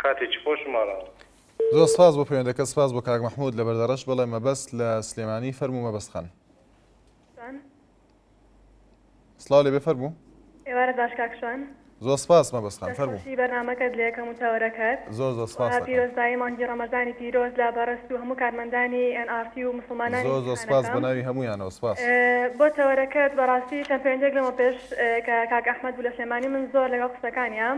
کاتێکی خۆش و ماڵاوا. زۆر سپاس بۆ پەیوەندەکەت سپاس بۆ کاک مەحمود لە بەردەڕەش بەڵێ مەبەست لە سلێمانی فەرموو مەبەست خان. سڵاو لێبێ فەرموو. ئێوارەت باش کاک شوان. زۆر سپاس مەبەست خان فەرموو. دەستخۆشی بەرنامەکەت لێ کەم و تەوەرەکەت. زۆر زۆر سپاس دەکەم. پیرۆزبایی مانگی ڕەمەزانی پیرۆز لە بەڕێزت و هەموو کارمەندانی ئێن ئاڕ تی و موسڵمانانی زۆر زۆر سپاس جیهانەکەم. بە ناوی هەموویانەوە سپاس. بۆ تەوەرەکەت بەڕاستی چەند پەیوەندیەک لەمە پێش کە کاک ئەحمەد بوو لە سلێمانی من زۆر لەگەڵ قسەکانیام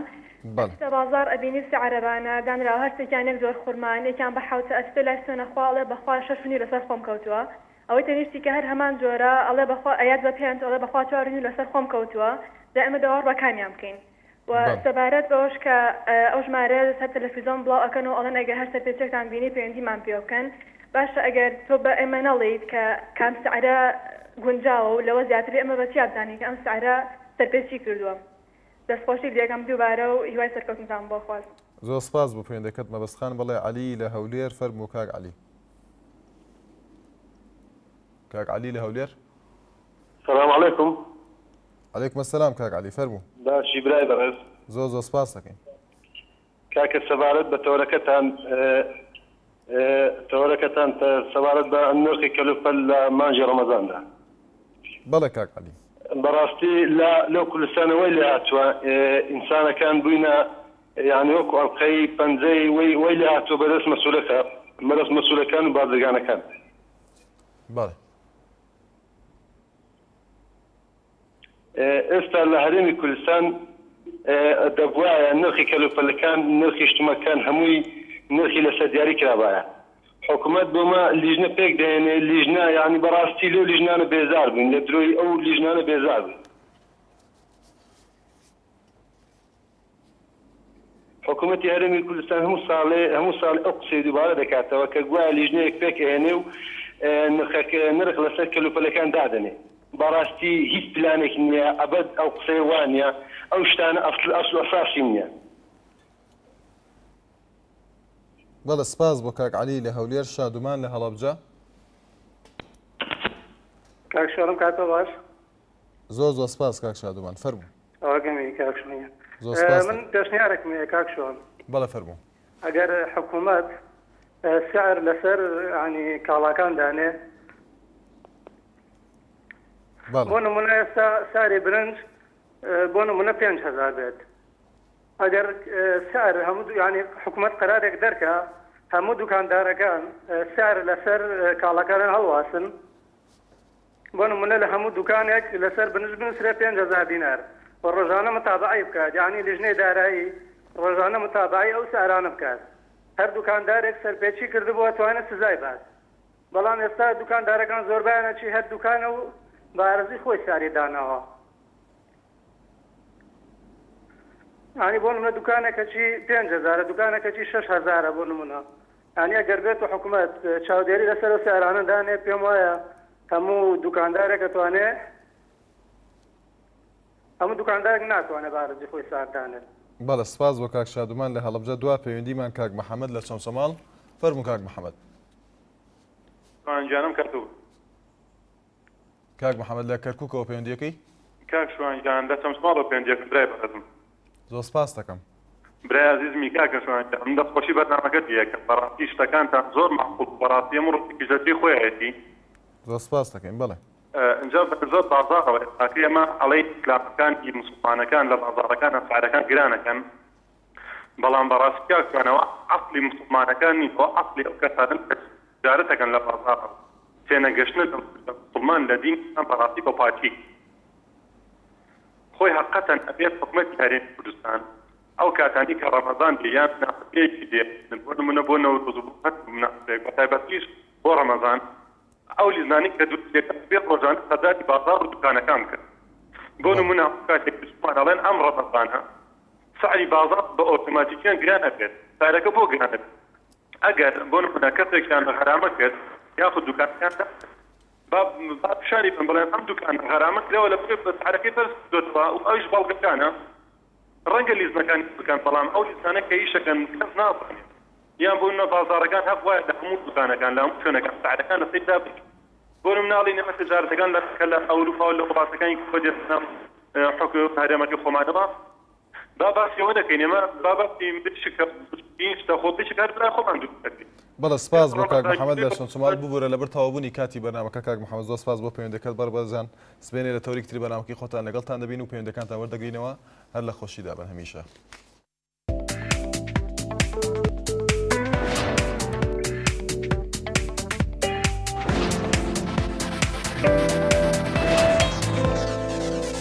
بەڵێ. ئەچیتە بازاڕ ئەبینی سێ عەرەبانە دانراوە هەرسێکیان یەک جۆر خورمان یەکیان بە حەوتە ئەچیتە لای سوێنەخوا ئەڵێ بەخوا شەش و نیو لەسەر خۆم کەوتووە ئەوەی تەنیشتی کە هەر هەمان جۆرە ئەڵێ بەخوا ئەیات بە پێنج ئەڵێ بەخوا چوار و نیو لەسەر خۆم کەوتووە جا ئێمە دەواڕ بە کامیان بکەین و سەبارەت بەوەش کە ئەو ژمارەیە لەسەر تەلەفیزۆن بڵاو ئەکەنەوە ئەڵێن ئەگەر هەر سەرپێچیەکتان بینی پەیوەندیمان پێوە بکەن باشە ئەگەر تۆ بە ئێمە نەڵێیت کە کام سعرە گونجاوە و لەوە زیاتر بێ ئێمە بە چیا بزانین کە ئەم سعرە سەرپێچی کردووە دەستخۆشیت لێکەم دووبارە و هیوای سەرکەوتنتان بۆ خواست. زۆر سپاس بۆ پەیوەندەکەت مەبەست خان بەڵێ عەلی لە هەولێر فەرموو کاک عەلی. کاک عەلی لە هەولێر. سلام علیکم. علیکم السلام کاک عەلی فەرموو. باشی برای بەڕێز. زۆر زۆر سپاس دەکەین. کاکە سەبارەت بە تەوەرەکەتان تەوەرەکەتان سەبارەت بە نرخی کەلوپەل لە مانگی ڕەمەزاندا. بەڵێ کاک عەلی. بەڕاستی لە لەو کوردستانە وەی لێ هاتووە ئینسانەکان بووینە یانی وەکو ئەڵقەی پەنجەی وەی وەی لێ هاتووە بەدەست مەسولەکە بەدەست مەسولەکان و بازرگانەکان. بەڵێ. ئێستا لە هەرێمی کوردستان دەبوایە نرخی کەلوپەلەکان، نرخی شتومەکان هەمووی نرخی لەسەر دیاری کرابایە. حکومەت بۆمە لیژنە پێک دەهێنێ، لیژنە یانی بەڕاستی لەو لیژنانە بێزار بووین، لە درۆی ئەو لیژنانە بێزار بووین. حکومەتی هەرێمی کوردستان هەموو ساڵێ هەموو ساڵ ئەو قسەی دووبارە دەکاتەوە کە گوایە لیژنەیەک پێک ئەهێنێ و نرخەکە نرخ لەسەر کەلوپەلەکان دادەنێ. بەڕاستی هیچ پلانێک نییە ئەبەد ئەو قسەیە وانییە ئەو شتانە ئەسل ئەسل و ئەساسی نییە. بەڵێ سپاس بۆ کاک عەلی لە هەولێر شادومان لە هەڵەبجە. کاک شۆرم کاتۆ باش. زۆر زۆر سپاس کاک شادومان فەرموو. ئەوەگەمی کاک شۆن زۆر سپاس من پێشنیارێکم هەیە کاک شۆن. بەڵێ فەرموو. ئەگەر حکوومەت. سعر لەسەر ینی کاڵاکان دانێ بۆ نمونە ئێستا ساری برنج بۆ نمونە 5000 بێت ئەگەر سعر هەموو ینی حکوومەت قرارێک دەرکە هەموو دوکاندارەکان سعر لەسەر کاڵاکانیان هەڵواسن بۆ نمونە لە هەموو دوکانێک لەسەر بنج بنوسرێ 5000 دینار و ڕۆژانە متابعەی بکات یعنی لیژنەی دارایی ڕۆژانە متابعەی ئەو سعرانە بکات هەر دوکاندارێک سەرپێچی کردبوو ئەتوانێت سزای بات بەڵام ئێستا دوکاندارەکان زۆربەیان ئەچی هەر دوکانە و بە ئارەزوی خۆی سعری داناوە یعنی بۆ نمونە دوکانێکەچی 5000 دوکانێکەچی 6000 بۆ نمونە یانی ئەگەر بێت و حکومەت چاودێری لەسەر ئەو سعرانە دانێ پێم وایە هەموو دوکاندارێک ئەتوانێ هەموو دوکاندارێک ناتوانێت بە ئارەزوی خۆی سعر دانێت. بەڵێ سپاس بۆ کاک شادومان لە هەڵەبجە دوا پەیوەندیمان کاک محەمەد لە چەمچەماڵ فەرموو کاک محەمەد. شوان گیانم کەرکوک. کاک محەمەد لە کەرکوکەوە پەیوەندیەکەی؟ کاک شوان گیان لە چەمچەماڵەوە پەیوەندیەکەم برای بەڕێزم. زۆر سپاست دەکەم. برای ئازیزمی کاکە شوان گیان من دەستخۆشی بەرنامەکەت لێ ئەکەم بەڕاستی شتەکانتان زۆر مەعقوڵ بوو بەڕاستی هەموو ڕۆژێکیش لە جێی خۆیەتی. زۆر سپاست دەکەین بەڵێ. ئینجا بە بازاڕەوە ئێستاکە ئێمە ئەڵێی ئیسلامەکان ی موسڵمانەکان لە بازاڕەکانا سعرەکان گران ئەکەن بەڵام بەڕاستی کاک شوان ئەوە عەقڵی موسڵمانەکان نین ئەوە عەقڵی ئەو کەسانەن کە تجارەت ئەکەن لە بازاڕا و تێنەگەشتنە لە موسڵمان لە دین ئیسلام بەڕاستی بە پاکی خۆی هەقەتەن ئەبێت حکومەتی هەرێمی کوردستان ئەو کاتانەی کە ڕەمەزان دێ یان مناسبەیەکی دێ بۆ نمونە بۆ نەورۆز و بۆ هەر مناسبەیەک بەتایبەتیش بۆ ڕەمەزان ئەو لیژنانەی کە دروست دەکەن دەبێت ڕۆژانە سەردانی بازاڕ و دوکانەکان بکەن بۆ نمونە هەموو کاتێک بچوومان ئەڵێن ئەم ڕەمەزانە سعری بازاڕ بە ئۆتۆماتیکیان گران ئەبێت سعرەکە بۆ گران ئەبێت ئەگەر بۆ نمونە کەسێکیان غەرامە کرد یاخود دوکانەکان داخست با با پیشانی بەن بڵێن ئەم دوکانە غەرامە کراوە لە بەر سعرەکەی بەرز کردۆتەوە و ئەویش بەڵگەکانە ڕەنگە لیژنەکان ئیش بکەن بەڵام ئەو لیژنانە کە ئیشەکەن کەس نازانێت یان بۆ نمونە بازاڕەکان هەق وایە لە هەموو دوکانەکان لە هەموو شوێنەکان سعرەکان لەسەر دابنرێت بۆ نمونە ئەڵێین ئێمە تجارەتەکان لە کە لە ئەوروپا و لە وڵاتەکانی کە دێتە ناو حکوم هەرێمەکەی خۆمانەوە با باسی ئەوە نەکەین ئێمە با باسی مریشک بچووکترین شتە خۆ مریشک هەر برای خۆمان دروست دەکەین. بەڵێ سپاس بۆ کاک محمد لە چەمچەماڵ ببورە لەبەر تەواوبوونی کاتی بەرنامەکە کاک محمد زۆر سپاس بۆ پەیوەندەکەت بەڕێزان سبەینێ لە تەوەرێکی تری بەرنامەکەی خۆتان لەگەڵتان دەبین و پەیوەندەکانتان وەردەگرینەوە هەر لە خۆشیدا بن هەمیشە.